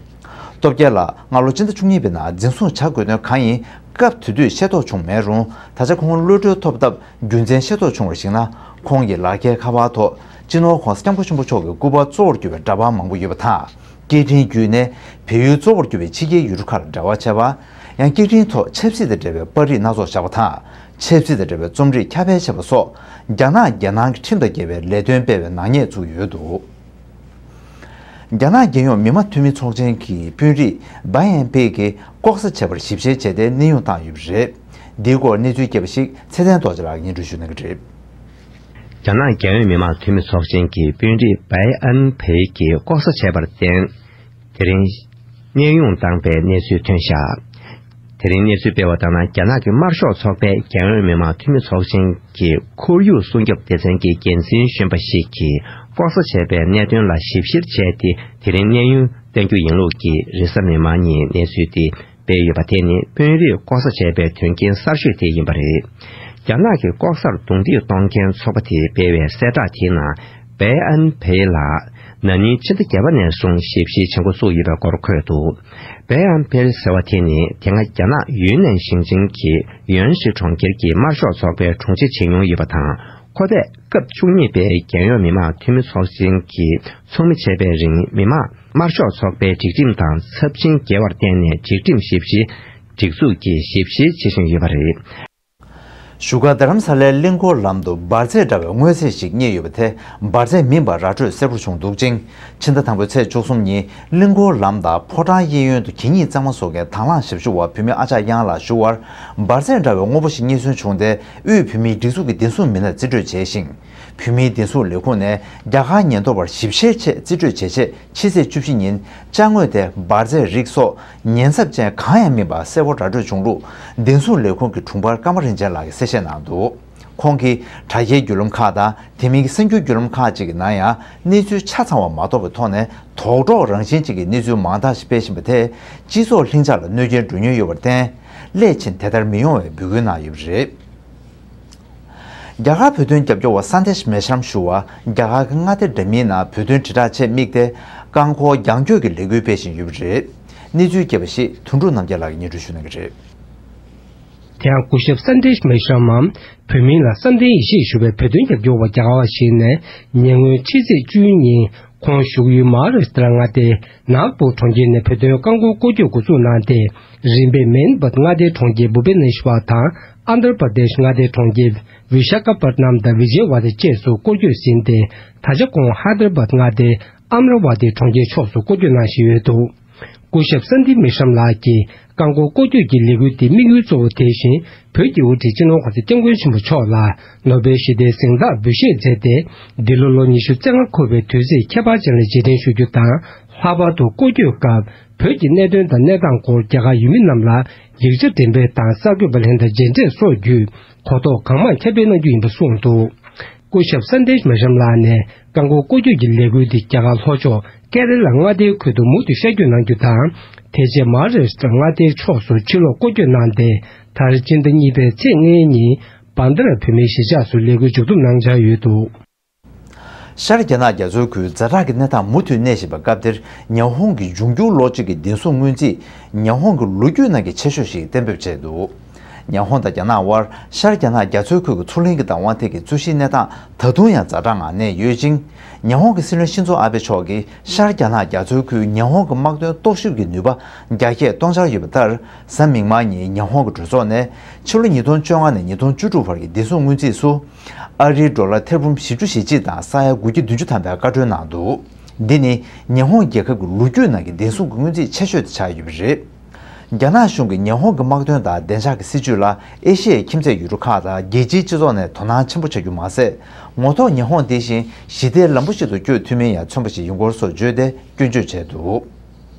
སྟོབས་རྒྱལ་ལགས་སྔ་ལོ་ཕྱི་ཟླ་བཅུ་གཉིས་པའི་ནང་འཛིན་བཟུང་བྱ་དགོས་དོན་གང་ཡིན་སྐབས་དེ་དུས་ཤེས་རྟོགས་བྱུང་མེད་རུང་། ད་ཆ་ཁོང་གློད་གྲོལ་ཐོབ་སྟབས་རྒྱུ་མཚན་ཤེས་རྟོགས་བྱུང་བར་གཞིགས་ན། ཁོང་གི་ལག་འཁྱེར་ཁ་པར་ཐོག་སྤྱི་ནོར་༸གོང་ས་༸སྐྱབས་མགོན་ཆེན་པོ་མཆོག་གི་སྐུ་པར་གཙོ་བོར་གྱུར་པའི་འདྲ་པར་མང་པོ་ཡོད་པ་དང་། སྐད་འཕྲིན་བརྒྱུད་ནས་བལ་ཡུལ་གཙོ་བོར་གྱུར་པའི་ཕྱི་རྒྱལ་ཡུལ་གྲུ་ཁག་ལ་འབྲེལ་བ་བྱས་པ། ཡང་སྐད་འཕྲིན་ཐོག་ཆབ་སྲིད་དང་འབྲེལ་བའི་པར་རིས་སྣ་ཚོགས་བཞག་པ་དང་། ཆབ་སྲིད་དང་འབྲེལ་བའི་རྩོམ་རིག་ཁྱབ་སྤེལ་བྱས་པ་སོགས། རྒྱ་ནག་རྒྱལ་ནང་གི་ཁྲིམས་དང་འགལ་བའི་ལས་དོན་སྤེལ་བའི་ནག་ཉེས་བཙུགས་ཡོད་འདུག། རྒྱ་ནག་རྒྱལ་ཡོངས་མི་དམངས་འཐུས་མི་ཚོགས་ཆེན་གྱི་དཔོན་རིགས་བྷའི་ཨན་ཕེ་གིས་ལྐོག་ཟ་བྱས་པར་ཞིབ་བཤེར་བྱས་ཏེ་གནས་དབྱུང་བཏང་ཡོད་པ་རེད། འདིའི་སྐོར་གནས་ཚུལ་རྒྱས་པ་ཞིག་ཚེ་བརྟན་རྡོ་རྗེ་ལགས་ཀྱིས་སྙན་སྒྲོན་ཞུ་གནང་གི་རེད། རྒྱ་ནག་རྒྱལ་ཡོངས་མི་དམངས་འཐུས་མི་ཚོགས་ཆེན་གྱི་དཔོན་རིགས་བྷའི་ཨན་ཕེ་གིས་ལྐོག་ཟ་བྱས་པར་བརྟེན། དེ་རིང་། གནས་དབྱུང་བཏང་པའི་གནས་ཚུལ་ཐོན་བཞག། དེ་རིང་གནས་ཚུལ་སྤེལ་བ་ལྟར་ན། རྒྱ་ནག་གི་དམར་ཤོག་ཚོགས་པའི་རྒྱལ་ཡོངས་མི་དམངས་འཐུས་མི་ཚོགས་ཆེན་གྱི་ཁོར་ཡུག་སྲུང་སྐྱོབ་སྡེ་ཚན་གྱི་འགན་འཛིན་གཞོན་པ་ཞིག་གིས་ལྐོག་ཟ་བྱས་པའི་གནད་དོན་ལ་ཞིབ་བཤེར་བྱས་ཏེ། དེ་རིང་གནས་དབྱུང་གཏང་རྒྱུ་ཡིན་ལུགས་ཀྱི་རེས་གཟའ་མིག་དམར་ཉིན་གནས་ཚུལ་དེ་སྤེལ་ཡོད་པ། དེ་ནི་དཔོན་རིགས་ལྐོག་ཟ་བྱས་པའི་དོན་རྐྱེན་གསར་ཤོས་དེ་ཡིན་པ་རེད། རྒྱ་ནག་གི་ལྐོག་ཟར་རྡུང་རྡེག་གཏོང་མཁན་ཚོགས་པ་དེས་སྤེལ་བའི་གསལ་བསྒྲགས་དེའི་ནང་། བྷའི་ཨན་ཕེ་ལགས་ན་ནིང་ཕྱི་ཟླ་བརྒྱད་པ་ནས་བཟུང་ཞིབ་བཤེར་བྱེད་འགོ་བཙུགས་ཡོད་པའི་སྐོར་འཁོད་འདུག། བྷའི་ཨན་ཕེ་ཟེར་བ་དེ་ནི་དེ་སྔ་རྒྱ་ནག་ཡུན་ནན་ཞིང་ཆེན་གྱི་ཡོན་ཧྲི་གྲོང་ཁྱེར་གྱི་དམར་ཤོག་ཚོགས་པའི་དྲུང་ཆེ་བྱེད་མྱོང་ཡོད་པ་དང་། ཁོ་པས་སྐབས་བཅུ་གཉིས་པའི་རྒྱལ་ཡོངས་མི་དམངས་འཐུས་མི་ཚོགས་ཆེན་གྱི་ཚོགས་མི་བྱས་པའི་རིང་། མི་དམངས་དམར་ཤོག་ཚོགས་པའི་སྒྲིག་ཁྲིམས་དང་ཚབས་ཆེན་འགལ་བར་བརྟེན་ནས་སྒྲིག་ཁྲིམས་ཞིབ་བཤེར་སྒྲིག་འཛུགས་ཀྱིས་ཞིབ་བཤེར་བྱེད་བཞིན་ཡོད་པ་རེད། བཞུགས་སྒར་རྡ་རམ་ས་ལའི་གླིང་སྐོར་ལམ་དུ་འབར་རྫས་འདྲ་བའི་དངོས་རྫས་ཤིག་རྙེད་ཡོད་པ་དེ་འབར་རྫས་མིན་པ་ར་སྤྲོད་གསལ་པོར་བྱུང་འདུག་ཅིང་། ཕྱི་ཟླ་དང་པོའི་ཚེས་བཅུ་གསུམ་ཉིན་གླིང་སྐོར་ལམ་དང་ཕོ་བྲང་གཡས་གཡོན་དུ་གད་སྙིགས་གཙང་མ་བཟོ་མཁན་དང་བླངས་ཞབས་ཞུ་བ་བོད་མི་ཨ་ཅག་གཡང་ལགས་ཞུ་བར། འབར་རྫས་འདྲ་བའི་དངོས་པོ་ཞིག་རྙེད་སོན་བྱུང་སྟེ། དབུས་བོད་མིའི་སྒྲིག་འཛུགས་ཀྱི་བདེ་སྲུང་མི་སྣར་རྩིས་སྤྲོད་བྱས་ཤིང་། བོད་མིའི་བདེ་སྲུང་ལས་ཁུངས་ནས་རྒྱ་གར་ཉེན་རྟོག་པར་ཞིབ་བཤེར་ཆེད་རྩིས་སྤྲོད་བྱས་རྗེས། ཕྱི་ཚེས་བཅུ་བཞི་ཉིན་ཅ་དངོས་དེ་འབར་རྫས་རིགས་སོགས་ཉེན་ཚབས་ཅན་གང་ཡང་མིན་པ་གསལ་པོ་ར་སྤྲོད་བྱུང་ལུགས། བདེ་སྲུང་ལས་ཁུངས་ཀྱི་དྲུང་འཕར་ཀརྨ་རིན་ཆེན་ལགས་ཀྱིས་གསལ་བཤད་གནང་འདུག། ཁོང་གིས་དྲ་རྒྱའི་བརྒྱུད་ལམ་ཁག་དང་། དེ་མིན་གྱི་གསར་འགྱུར་བརྒྱུད་ལམ་ཁག་ཅིག་གི་ནང་ཡང་གནས་ཚུལ་ཆ་ཚང་བ་མ་རྟོགས་པའི་ཐོག་ནས། དོགས་འདྲོག་རང་བཞིན་ཅན་གྱི་གནས་ཚུལ་མང་དག་ཞིག་སྤེལ་བཞིན་པ་དེས། སྤྱི་ཚོགས་ལྷིང་འཇགས་ལ་གནོད་སྐྱོན་འགྲོ་ཉེན་ཡོད་པར་བརྟེན། སླད་ཕྱིན་དེ་ལྟར་མི་ཡོང་བའི་འབོད་སྐུལ་གནང་ཡོད་པ་རེད། རྒྱ་གར་བོད་དོན་རྒྱབ་སྐྱོར་བ་སན་དེཤ་མེ་ཤམ་ཞུ་བ། རྒྱ་གར་གྱི་མངའ་སྡེ་འདྲ་མིན་ནང་བོད་དོན་དྲིལ་བསྒྲགས་ཆེད་དམིགས་ཏེ། རྐང་འཁོར་རྒྱང་སྐྱོད་ཀྱི་ལས་འགུལ་སྤེལ་བཞིན་ཡོད་པ་རེད། གནས་ཚུལ་རྒྱས་པ་ཞིག་དོན་གྲུབ་རྣམ་རྒྱལ་ལགས་ཀྱིས་སྙན་སྒྲོན་ཞུ་གནང་གི་རེད། དེ་ཡང་སྐུ་ཞབས་སན་དེཤ་མེ་ཤམ་མམ། བོད་མིང་ལ་བསམ་གཏན་ཡེ་ཤེས་ཞུ་བའི་བོད་དོན་རྒྱབ་སྐྱོར་བ་རྒྱ་གར་བ་ཞིག་ནས། ཉེ་སྔོན་ཕྱི་ཚེས་བཅུའི་ཉིན། ཁོང་བཞུགས་ཡུལ་མ་ཧཱ་རཱ་ཤི་ཏྲ་མངའ་སྡེའི་ནཱག་པུར་གྲོང་ཁྱེར་ནས་བོད་དོན་རྐང་འཁོར་སྐོར་སྐྱོད་འགོ་འཛུགས་གནང་སྟེ། རིམ་པས་མན་བྷད་མངའ་སྡེའི་གྲོང་ཁྱེར་བྷུ་བྷེ་ནེ་ཤྭར་དང་། ཨན་དྷྲ་པར་དེཤ་མངའ་སྡེའི་གྲོང་ཁྱེར་བི་ཤ་ཁ་པ་ཏ་ནམ་དང་བི་ཇེ་ཝ་ཏི་བཅས་སུ་སྐོར་སྐྱོད་ཟིན་ཏེ། ད་ཆ་ཁོང་ཧའི་དར་བཱད་མངའ་སྡེའི་ཨམ་ར་ཝ་ཏི་གྲོང་ཁྱེར་ཕྱོགས་སུ་སྐོར་སྐྱོད་གནང་བཞིན་ཡོད་འདུག། སྐུ་ཞབས་སན་དྷེཤ་མེ་ཤམ་ལགས་ཀྱིས་རྐང་འཁོར་སྐོར་སྐྱོད་ཀྱི་ལས་འགུལ་དེའི་དམིགས་ཡུལ་གཙོ་བོ་དེ་བཞིན། བོད་ཀྱི་དབུ་ཁྲིད་སྤྱི་ནོར་༸གོང་ས་༸སྐྱབས་མགོན་ཆེན་པོ་མཆོག་ལ་ནོ་བེལ་ཞི་བདེའི་གཟེངས་རྟགས་འབུལ་བཞེས་མཛད་དེ། འདི་ལོ་ལོ་ཉི་ཤུ་རྩ་ལྔ་འཁོར་བའི་དུས་ཚིགས་ཁྱད་པར་ཅན་ལ་རྗེས་དྲན་ཞུ་རྒྱུ་དང་། ལྷག་པར་དུ་སྐོར་སྐྱོད་སྐབས་བོད་ཀྱི་གནད་དོན་དང་གནས་སྟངས་སྐོར་རྒྱ་གར་ཡུལ་མི་རྣམས་ལ་ཡིག་ཆ་འགྲེམས་སྤེལ་དང་། གསར་འགོད་པ་ལྷན་དང་མཇལ་འཕྲད་སོགས་བརྒྱུད། གོ་རྟོགས་གང་མང་ཁྱབ་སྤེལ་གནང་རྒྱུ་ཡིན་པ་གསུངས་འདུག། སྐུ་ཞབས་སན་དྷེཤ་མེ་ཤམ་ལགས་ནས་རྐང་འཁོར་སྐོར་སྐྱོད་ཀྱི་ལས་འགུལ་འདི་རྒྱ་གར་ལྷོ་ཕྱོགས་ཀེ་ར་ལ་མངའ་སྡེའི་ཁུལ་དུ་མུ་མཐུད་ཤར་བསྐྱོད་གནང་རྒྱུ་དང་། དེ་རྗེས་མ་ཧཱ་རཱ་ཤི་ཏྲ་མངའ་སྡེའི་ཕྱོགས་སུ་ཕྱིར་ལོག་སྐོར་སྐྱོད་གནང་སྟེ། མཐར་སྤྱི་ཟླ་གཉིས་པའི་ཚེས་ལྔའི་ཉིན་བན་དྷ་ར་བོད་མིའི་གཞིས་ཆགས་སུ་ལས་འགུལ་མཇུག་བསྡོམས་གནང་འཆར་ཡོད་འདུག། ཤར་རྒྱ་ནག་རྒྱ་མཚོའི་ཁུལ་ཛ་དྲག་གི་གནས་སྟངས་མུ་མཐུད་གནས་བཞིན་པའི་སྐབས་འདིར། ཉི་ཧོང་གི་འབྱུང་འགྱུར་ལོ་གཅིག་གི་བདེ་སྲུང་སྔོན་རྩིས། ཉི་ཧོང་གི་ལོ་རྒྱུས་ནང་གི་ཆེ་ཤོས་ཤིག་གཏན་འབེབས་བྱས་འདུག། ཉི་ཧོང་དང་རྒྱ་ནག་དབར་ཤར་རྒྱ་ནག་རྒྱ་མཚོའི་ཁུལ་གྱི་མཚོ་གླིང་གི་བདག་དབང་ཐད་ཀྱི་རྩོད་གཞིའི་གནས་སྟངས་ད་དུང་ཡང་ཛ་དྲག་ངང་གནས་ཡོད་ཅིང་། ཉི་ཧོང་གི་སྲིད་བློན་ཤིན་ཛོ་ཨ་བྷེ་མཆོག་གིས་ཤར་རྒྱ་ནག་རྒྱ་མཚོའི་ཁུལ་ཉི་ཧོང་གི་དམག་དོན་རྟོག་ཞིབ་ཀྱི་ནུས་པ་རྒྱ་སྐྱེད་གཏོང་འཆར་ཡོད་པ་ལྟར། གཟའ་མིག་དམར་ཉིན་ཉི་ཧོང་གི་གྲོས་ཚོགས་ནས་ཕྱི་ལོ་ཉིས་སྟོང་བཅོ་ལྔ་ནས་ཉིས་སྟོང་བཅུ་དྲུག་བར་གྱི་བདེ་སྲུང་སྔོན་རྩིས་སུ། ཨ་རིའི་ཌོ་ལར་ཐེར་འབུམ་བཞི་བཅུ་ཞེ་གཅིག་དང་ས་ཡ་དགུ་བརྒྱ་བདུན་ཅུ་ཐམ་པའི་བཀའ་འཁྲོལ་གནང་འདུག། འདི་ནི་ཉི་ཧོང་རྒྱལ་ཁབ་ཀྱི་ལོ་རྒྱུས་ནང་གི་བདེ་སྲུང་གི་སྔོན་རྩིས་ཆེ་ཤོས་དེ་ཆགས་ཡོད་པ་རེད། རྒྱ་ནག་གཞུང་གིས་ཉི་ཧོང་གི་དམག་དོན་དང་བདེ་འཇགས་ཀྱི་སྲིད་ཇུས་ལ་ཨེ་ཤི་ཡའི་ཁྱིམ་མཚེས་ཡུལ་གྲུ་ཁག་དང་རྒྱལ་སྤྱིའི་སྤྱི་ཚོགས་ནས་དོ་སྣང་ཆེན་པོ་བྱ་རྒྱུ་མ་ཟད། ངོ་ཐོག་ཉི་ཧོང་འདི་བཞིན་ཞི་བདེའི་ལམ་བུ་ཞིག་ཏུ་བསྐྱོད་ཐུབ་མིན་ཡང་མཚོན་པ་ཞིག་ཡིན་སྐོར་སོགས་བརྗོད་དེ་སྐྱོན་བརྗོད་བྱས་འདུག།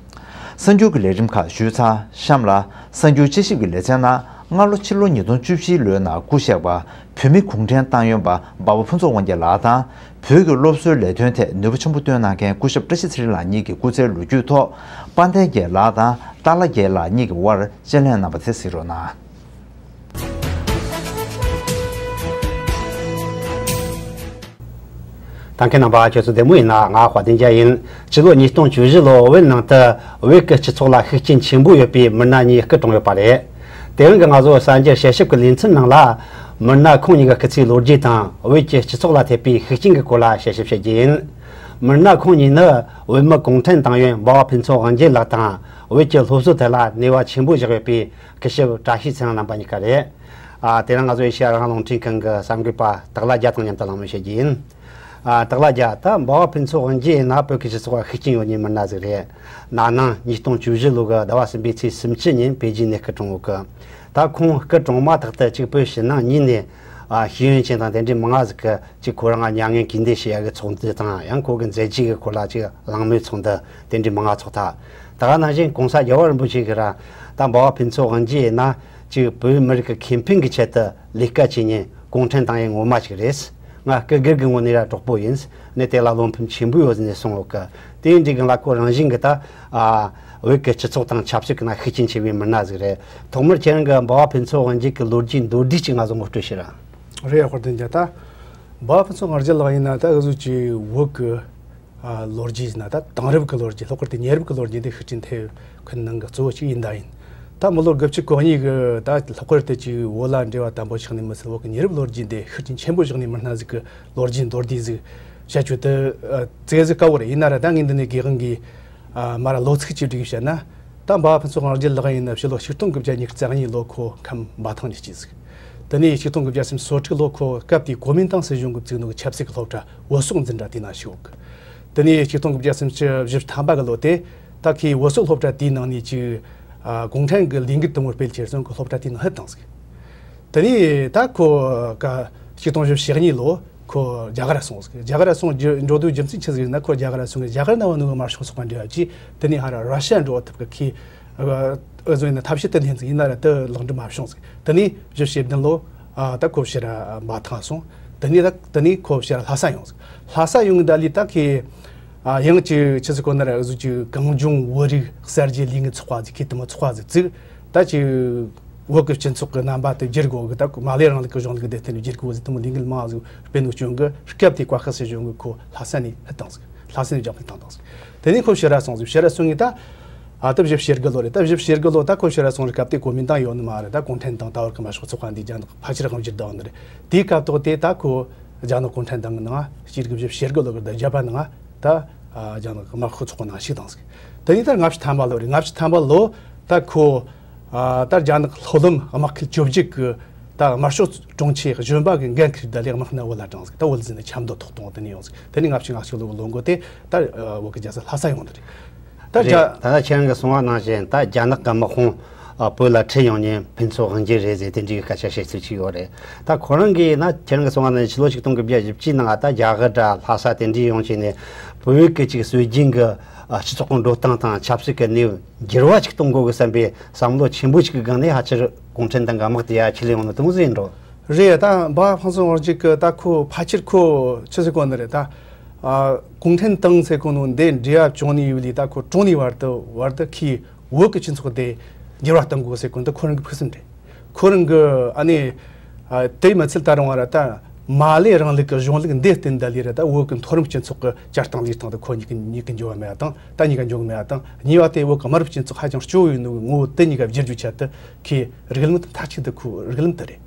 གསར་འགྱུར་གྱི་ལས་རིམ་ཁག་ཞུས་ཚར། གཤམ་ལ། གསར་འགྱུར་དཔྱད་ཞིབ་ཀྱི་ལེ་ཚན་ནང་སྔ་ལོ་ཕྱི་ལོ་ཉིས་སྟོང་བཅུ་བཞིའི་ལོའི་ནང་སྐུ་གཤེགས་པ་བོད་མི་གུང་ཁྲན་ཏང་ཡོན་པ་འབའ་བ་ཕུན་ཚོགས་དབང་རྒྱལ་ལགས་དང་། བོད་ཀྱི་སློབ་གསོའི་ལས་དོན་ཐད་ནུས་པ་ཆེན་པོ་བཏོན་གནང་མཁན་སྐུ་ཞབས་བཀྲ་ཤིས་ཚེ་རིང་ལགས་གཉིས་ཀྱི་སྐུ་ཚེའི་ལོ་རྒྱུས་ཐོག་དཔལ་ལྡན་རྒྱལ་ལགས་དང་ཏཱ་ལ་རྒྱལ་ལགས་གཉིས་ཀྱི་དབར་དཔྱད་གླེང་གནང་བ་དེ་གཟིགས་རོགས་གནང་། ད་མཁན་རྣམ་པ་ཁྱོད་ཚོ་བདེ་མོ་ཡིན་ན། ང་དཔལ་ལྡན་རྒྱལ་ཡིན། སྤྱི་ལོ་ཉིས་སྟོང་བཅུ་བཞི་ལོ་བོད་ནང་དུ་བོད་ཀྱི་སྤྱི་ཚོགས་ལ་ཤུགས་རྐྱེན་ཆེན་པོ་ཡོད་པའི་མི་སྣ་གཉིས་སྐུ་གྲོངས་ཡོད་པ་རེད། དེ་རིང་གི་ང་ཚོ་གསར་འགྱུར་དཔྱད་ཞིབ་ཀྱི་ལེ་ཚན་ནང་ལ། མི་སྣ་ཁོང་གཉིས་ཀྱི་སྐུ་ཚེའི་ལོ་རྒྱུས་དང་བོད་ཀྱི་སྤྱི་ཚོགས་ལ་ཐེབས་པའི་ཤུགས་རྐྱེན་གྱི་སྐོར་ལ་དཔྱད་ཞིབ་བྱེད་རྒྱུ་ཡིན། མི་སྣ་ཁོང་གཉིས་ནི་བོད་མི་གུང་ཁྲན་ཏང་ཡོན་འབའ་བ་ཕུན་ཚོགས་དབང་རྒྱལ་ལགས་དང་། བོད་ཀྱི་སློབ་གསོ་ཐད་ལ་ནུས་པ་ཆེན་པོ་བཞག་ཡོད་པའི་སྐུ་ཞབས་བཀྲ་ཤིས་ཚེ་རིང་རྣམ་པ་གཉིས་ཀ་རེད། ཨ། དེ་རིང་ང་ཚོ་ཨེ་ཤེ་ཡ་རང་དབང་རླུང་འཕྲིན་ཁང་གི་གསར་འགོད་པ་སྟག་ལྷ་རྒྱལ་དང་མཉམ་དུ་གླེང་མོལ་བྱེད་རྒྱུ་ཡིན། ཨ། སྟག་ལྷ་རྒྱལ། ད་འབའ་བ་ཕུན་ཚོགས་དབང་རྒྱལ་ཡིན་ན་བོད་ཀྱི་སྤྱི་ཚོགས་ལ་ཤུགས་རྐྱེན་ཡོད་མཁན་མི་སྣ་ཟིག་རེད། ན་ནིང་ཉིས་སྟོང་བཅུ་བཞི་ལོ་གི་ཟླ་བ་གསུམ་པའི་ཚེས་སུམ་ཅུ་ཉིན་པེ་ཅིན་ནས་སྐུ་གྲོངས་ཡོད་གི། ད་ཁོང་སྐུ་གྲོངས་མ་ཐག་ཏུ་གཅིག་བོད་ཕྱི་ནང་གཉིས་ནས། ཨ། ཤེས་ཡོན་ཅན་དང་དེ་འདྲའི་མང་ང་ཟིག་གིས་གཅིག་ཁོ་རང་ང་མྱ་ངན་གུས་འདུད་བྱེད་ཡ་གི་ཚོགས་འདུ་དང་། ཡང་ཁོ་གི་མཛད་རྗེས་ཀྱི་སྐོར་ལ་གཅིག་གླེང་མོལ་ཚོགས་འདུ་དེ་འདྲའི་མང་ང་ཚོགས་ཐལ། ད་ག་ནང་བཞིན་གོང་ས་རྒྱལ་བ་རིན་པོ་ཆེ་གིས་ར། ད་འབའ་བ་ཕུན་ཚོགས་དབང་རྒྱལ་ཡིན་ན་གཅིག་བོད་མི་རིགས་ཀྱི་ཁེ་ཕན་གྱི་ཆེད་དུ་ལས་ཀ་བྱེད་མཁན་གུང་ཁྲན་ཏང་ཡོན་ངོ་མ་ཞིག་རེད། ང་སྐུ་སྒེར་གྱི་ངོས་ནས་ར་གྲོགས་པོ་ཡིན། ནས་དེ་ལ་བློ་ཕམ་ཆེན་པོ་ཡོད་ཟེར་ནས་གསུངས་ཡོད་གི། དེ་ཡིན་དུས་ཀྱང་ལ་ཁོ་རང་བཞིན་གྱི་ད། ཨ། བོད་ཀྱི་སྤྱི་ཚོགས་དང་ཆབ་སྲིད་ཀྱི་ནང་ཤུགས་རྐྱེན་ཆེ་བའི་མི་སྣ་ཟིག་རེད། ཐོག་མར་ཁྱེད་རང་གིས་འབའ་བ་ཕུན་ཚོགས་དབང་རྒྱལ་གྱི་ལོ་རྒྱུས་མདོར་བསྡུས་ཅིག་ང་ཚོ་ངོ་སྤྲོད་བྱེད་ར། རེད། དཔལ་ལྡན་རྒྱལ། ད་འབའ་བ་ཕུན་ཚོགས་དབང་རྒྱལ་ལགས་ཡིན་ན་ད་འུ་ཚོ་གི་བོད་ཀྱི། ཨ། ལོ་རྒྱུས་ཡིན་ན་ད་དེང་རབས་ཀྱི་ལོ་རྒྱུས། ལྷག་པར་དུ་ཉེ་རབས་ཀྱི་ལོ་རྒྱུས་འདི་ཤུགས་རྐྱེན་ཐེབས་མཁན་ནང་གི་གཙོ་བོ་གཅིག་ཡིན་ད་ཡིན། ད་མི་ལོ་དགུ་བཅུ་གོ་གཉིས་ཀྱི་ད་ལྷག་པར་དུ་ཅིག་བོད་ལ་འབྲེལ་བ་དམ་པོ་ཆགས་ནས་མི་ཚད། བོད་ཀྱི་ཉེ་རབས་ལོ་རྒྱུས་འདི་ཤུགས་རྐྱེན་ཆེན་པོ་བཞག་ནས་མི་སྣ་ཟིག་གི་ལོ་རྒྱུས་མདོར་བསྡུས་ཟིག་བཤད་རྒྱུ་དེ། ཨ། ཙེ་ཟིག་དཀའ་བོ་རེད། ཡིན་ན་ར་ད་ངས་འདི་ནས་དགེ་རྒན་གྱི། ཨ། མ་ར་ལོ་ཚིགས་ཅིག་བསྒྲིགས་བཤད་ན། ད་འབའ་བ་ཕུན་ཚོགས་དབང་རྒྱལ་ལགས་ཡིན་ན་ཕྱི་ལོ་ཆིག་སྟོང་དགུ་བརྒྱ་ཉི་ཤུ་རྩ་གཉིས་ལོ་ཁོ་ཁམས་འབའ་ཐང་ནས་སྐྱེས་ཟིག། དེ་ནས་ཆིག་སྟོང་དགུ་བརྒྱ་སུམ་ཅུ་སོ་དྲུག་ལོ་ཁོ་སྐབས་དེའི་གོ་མིན་ཏང་སྲིད་གཞུང་གིས་བཙུགས་ནོ་གི་ཆབ་སྲིད་ཀྱི་སློབ་གྲྭ་བོད་སོག་འཛིན་གྲྭ་དེའི་ནང་ཞུགས། དེ་ནས་ཆིག་སྟོང་དགུ་བརྒྱ་སུམ་ཅུ་བཞི་བཅུ་ཐམ་པ་གི་ལོ་དེ། ད་ཁོས་བོད་སོག་སློབ་གྲྭ་དེའི་ནང་ནས་ཅིག། ཨ། གུང་ཁྲན་གྱི་ལས་འགུལ་དུམ་བུར་སྤེལ་ཕྱིར་སོང་གི་སློབ་གྲྭ་དེའི་ནང་ཕུད་བཏང་ཟིག། དེ་ནས་ད་ཁོ་ག་ཆིག་སྟོང་བཞི་བཅུ་ཞེ་གཉིས་ལོ་ཁོ་རྒྱ་གར་སོང་ཟིག། རྒྱ་གར་སོང་རྒྱུ་འགྲོ་དུས་རྒྱུ་མཚན་ཆི་ཟིག་ན། ཁོ་རྒྱ་གར་སོང་གི་རྒྱ་གར་ནང་བ་ནུ་གི་དམར་ཤོག་ཚོགས་པ་འབྲེལ་བ་གྱིས། དེ་ནས་ཧ་ར་ར་ཤ་ཡ་འགྲོ་བ་ཐུབ་གི། ཁོས། ཨ། ཨུ་ཚོ་ཡིན་ན་ཐབས་ཤེས་དེ་འཐེན་ཟིག། ཡིན་ན་ར་དེ་ལེགས་འགྲུབ་མ་བྱུང་ཟིག། དེ་ནས་བཞི་བཅུ་ཞེ་བདུན་ལོ། ཨ། ད་ཁོ་ཕྱིར་ར་འབའ་ཐང་སོང་། དེ་ནས་ད་དེ་ནས་ཁོ་ཕྱིར་ར་ལྷ་ས་ཡོང་ཟིག། ལྷ་ས་ཡོང་གི་ད་ལི་ད་ཁོས། ཨ། ཡང་ཅིག་ཆི་ཟིག་གོ་ན་ར་ཨུ་ཚོ་ཅིག་གངས་ལྗོངས་བོད་རིགས་གསར་བརྗེ་ལས་འགུལ་ཚོགས་པ་ཟིག། ཁོས་དེ་མོ་ཚོགས་པ་ཟིག་བཙུགས། ད་ཅིག་བོད་ཀྱི་སྤྱི་ཚོགས་ཀྱི་རྣམ་པ་དེ་བསྒྱུར་དགོས་གི། ད་མར་ལེ་རིང་ལུགས་ཀྱི་གཞུང་ལུགས་དེ་བརྟེན་ནས་བསྒྱུར་དགོས་ཟིག། དེ་མོ་ལས་འགུལ་མང་ཟིག་སྤེལ་ནོ་རྐྱེན་གིས་སྐབས་དེའི་བཀའ་ཤག་སྲིད་གཞུང་གིས་ཁོ་ལྷ་ས་ནས་ཕུད་བཏང་ཟིག། ལྷ་ས་ནས་རྒྱ་ཕུད་བཏང་བཏང་ཟིག། དེ་ནས་ཁོ་ཕྱིར་ར་སོང་ཟིག། ཕྱིར་ར་སོང་ངས་ད། ཨ། ད་བཞི་བཅུ་ཞེ་དགུ་ལོ་རེད། ད་བཞི་བཅུ་ཞེ་དགུ་ལོ་ད་ཁོ་ཕྱིར་ར་སོང་རེད། སྐབས་དེ་གོ་མིན་ཏང་ཡོད་ནི་མ་རེད། ད་གུང་ཁྲན་ཏང་ད་བར་གི་དམར་ཤོག་ཚོགས་པ་འདི་རྒྱ་ནག་ཕལ་ཆེར་དབང་བསྒྱུར་བཏང་ནི་རེད། དེའི་སྐབས་ཐོག་དེ་ད་ཁོ་རྒྱ་ནག་གུང་ཁྲན་ཏང་གི་ནང་། སྤྱི་ལོ་བཞི་བཅུ་ཞེ་དགུ་ལོ་གི་ད་རྒྱ་བལ་ནང་ད། ཨ། རྒྱ་ནག་གི་དམར་ཤོག་ཚོགས་པ་ནང་ཞུགས་བཏང་ཟིག། དེ་ནས་ད་ལྔ་བཅུ་ཐམ་པ་ལོ་རེད། ལྔ་བཅུ་ཐམ་པ་ལོ་ད་ཁོ། ཨ། ད་རྒྱ་ནག་ལྷོ་ལམ་དམག་ཁུལ་བཅོ་བརྒྱད་གི་ད་དམར་ཤོག་དྲུང་ཆེ་གཞོན་པ་གི་འགན་འཁུར། ད་ལས་དམག་སྣ་བོད་ལ་དྲངས་ཟིག། ད་བོད་ཟིན་ནས་ཆབ་མདོ་ཐོག་གཏོང་། དེ་ནས་ཡོང་ཟིག། དེ་ནས་ལྔ་བཅུ་ང་གཅིག་ལོ་གི་ལོ་འགོ་དེ་ད། ཨ། བོད་ཀྱི་རྒྱལ་ས་ལྷ་ས་ཡོང་ནི་རེད། ད་རེད། རྒྱ། ད་ལྟ་ཁྱེད་རང་གིས་གསུངས་པ་ནང་བཞིན་ད་རྒྱ་ནག་གི་དམག་དཔུང་། ཨ། བོད་ལ་ཁྲིད་ཡོང་མཁན་ཕུན་ཚོགས་དབང་རྒྱལ་རེད་ཟེར། དེ་འདྲའི་སྐད་ཆ་བཤད་ཚུལ་ཅིག་ཡོད་རེད། ད་ཁོ་རང་གིས་ན་ཁྱེད་རང་གིས་གསུངས་པ་ནང་བཞིན་ཕྱི་ལོ་ཆིག་སྟོང་དགུ་བརྒྱ་བཞི་བཅུའི་ནང་ད་རྒྱ་གར་ར་ལྷ་ས་དེ་འདྲའི་ཡོང་བྱས་ནས་བོད་ཀྱི་ཅིག་སྲོལ་རྒྱུན་གྱི། ཨ། སྤྱི་ཚོགས་ཀྱི་འགྲོ་སྟངས་དང་ཆབ་སྲིད་ཀྱི་གནས་བབ་འགྱུར་བ་ཅིག་གཏོང་དགོས་གི་བསམ་པའི་བསམ་བློ་ཆེན་པོ་ཅིག་གི་སྒང་ནས་ཕལ་ཆེར་གུང་ཁྲན་ཏང་གི་དམག་དེ་ཡར་ཁྲིད་ལས་ཡོང་ནི་དེ་མོ་ཟིག་ཡིན་འགྲོ། རེད། ད་འབའ་བ་ཕུན་ཚོགས་དབང་རྒྱལ་གི་ད་ཁོ་ཕལ་ཆེར་ཁོ་ཆི་ཟེར་གོ་ནི་རེད། ད། ཨ། གུང་ཁྲན་ཏང་ཟེར་གོ་ནོ་འདི་འབྲེལ་བ་བྱུང་ནས་ཡོད་ལི་ད་ཁོ་གྲོངས་ནས་བར་དུ་བར་དུ་ཁོས་བོད་ཀྱི་སྤྱི་ཚོགས་དེ་འགྱུར་བ་གཏོང་དགོས་ཟེར་གོ་ནོ་འདི་ཁོ་རང་གི་ཕུགས་བསམ་རེད། ཁོ་རང་གི། ཨ་ནི། ཨ། དེ་མི་ཚད་ད་རུང་བ་ར་ད་མར་ལེ་རིང་ལུགས་ཀྱི་གཞུང་ལུགས་འདི་བརྟེན་ད་ལི་ར་ད་བོད་ཀྱི་མཐོ་རིམ་སྤྱི་ཚོགས་ཀྱི་བསྐྱར་དར་ལུགས་སྟངས་དེ་ཁོ་གཉིས་ཀྱི་གཉིས་ཀྱི་འགྱུར་བ་མེད་པ་དང་། ད་གཉིས་ཀ་འགྱུར་གི་མེད་པ་དང་། གཉིས་པ་དེ་བོད་ཀྱི་དམར་པོའི་སྤྱི་ཚོགས་ཧ་ཅང་སྐྱོ་བོ་ཡིན་ནོ་གི་ངོ་བོ་དེ་གཉིས་ཀ་བསྒྱུར་རྒྱུའི་ཆེད་དུ་ཁོས་རིགས་ལམ་དེ་མཐའ་གཅིག་ཏུ་ཁོའི་རིགས་ལམ་དེ་རེད།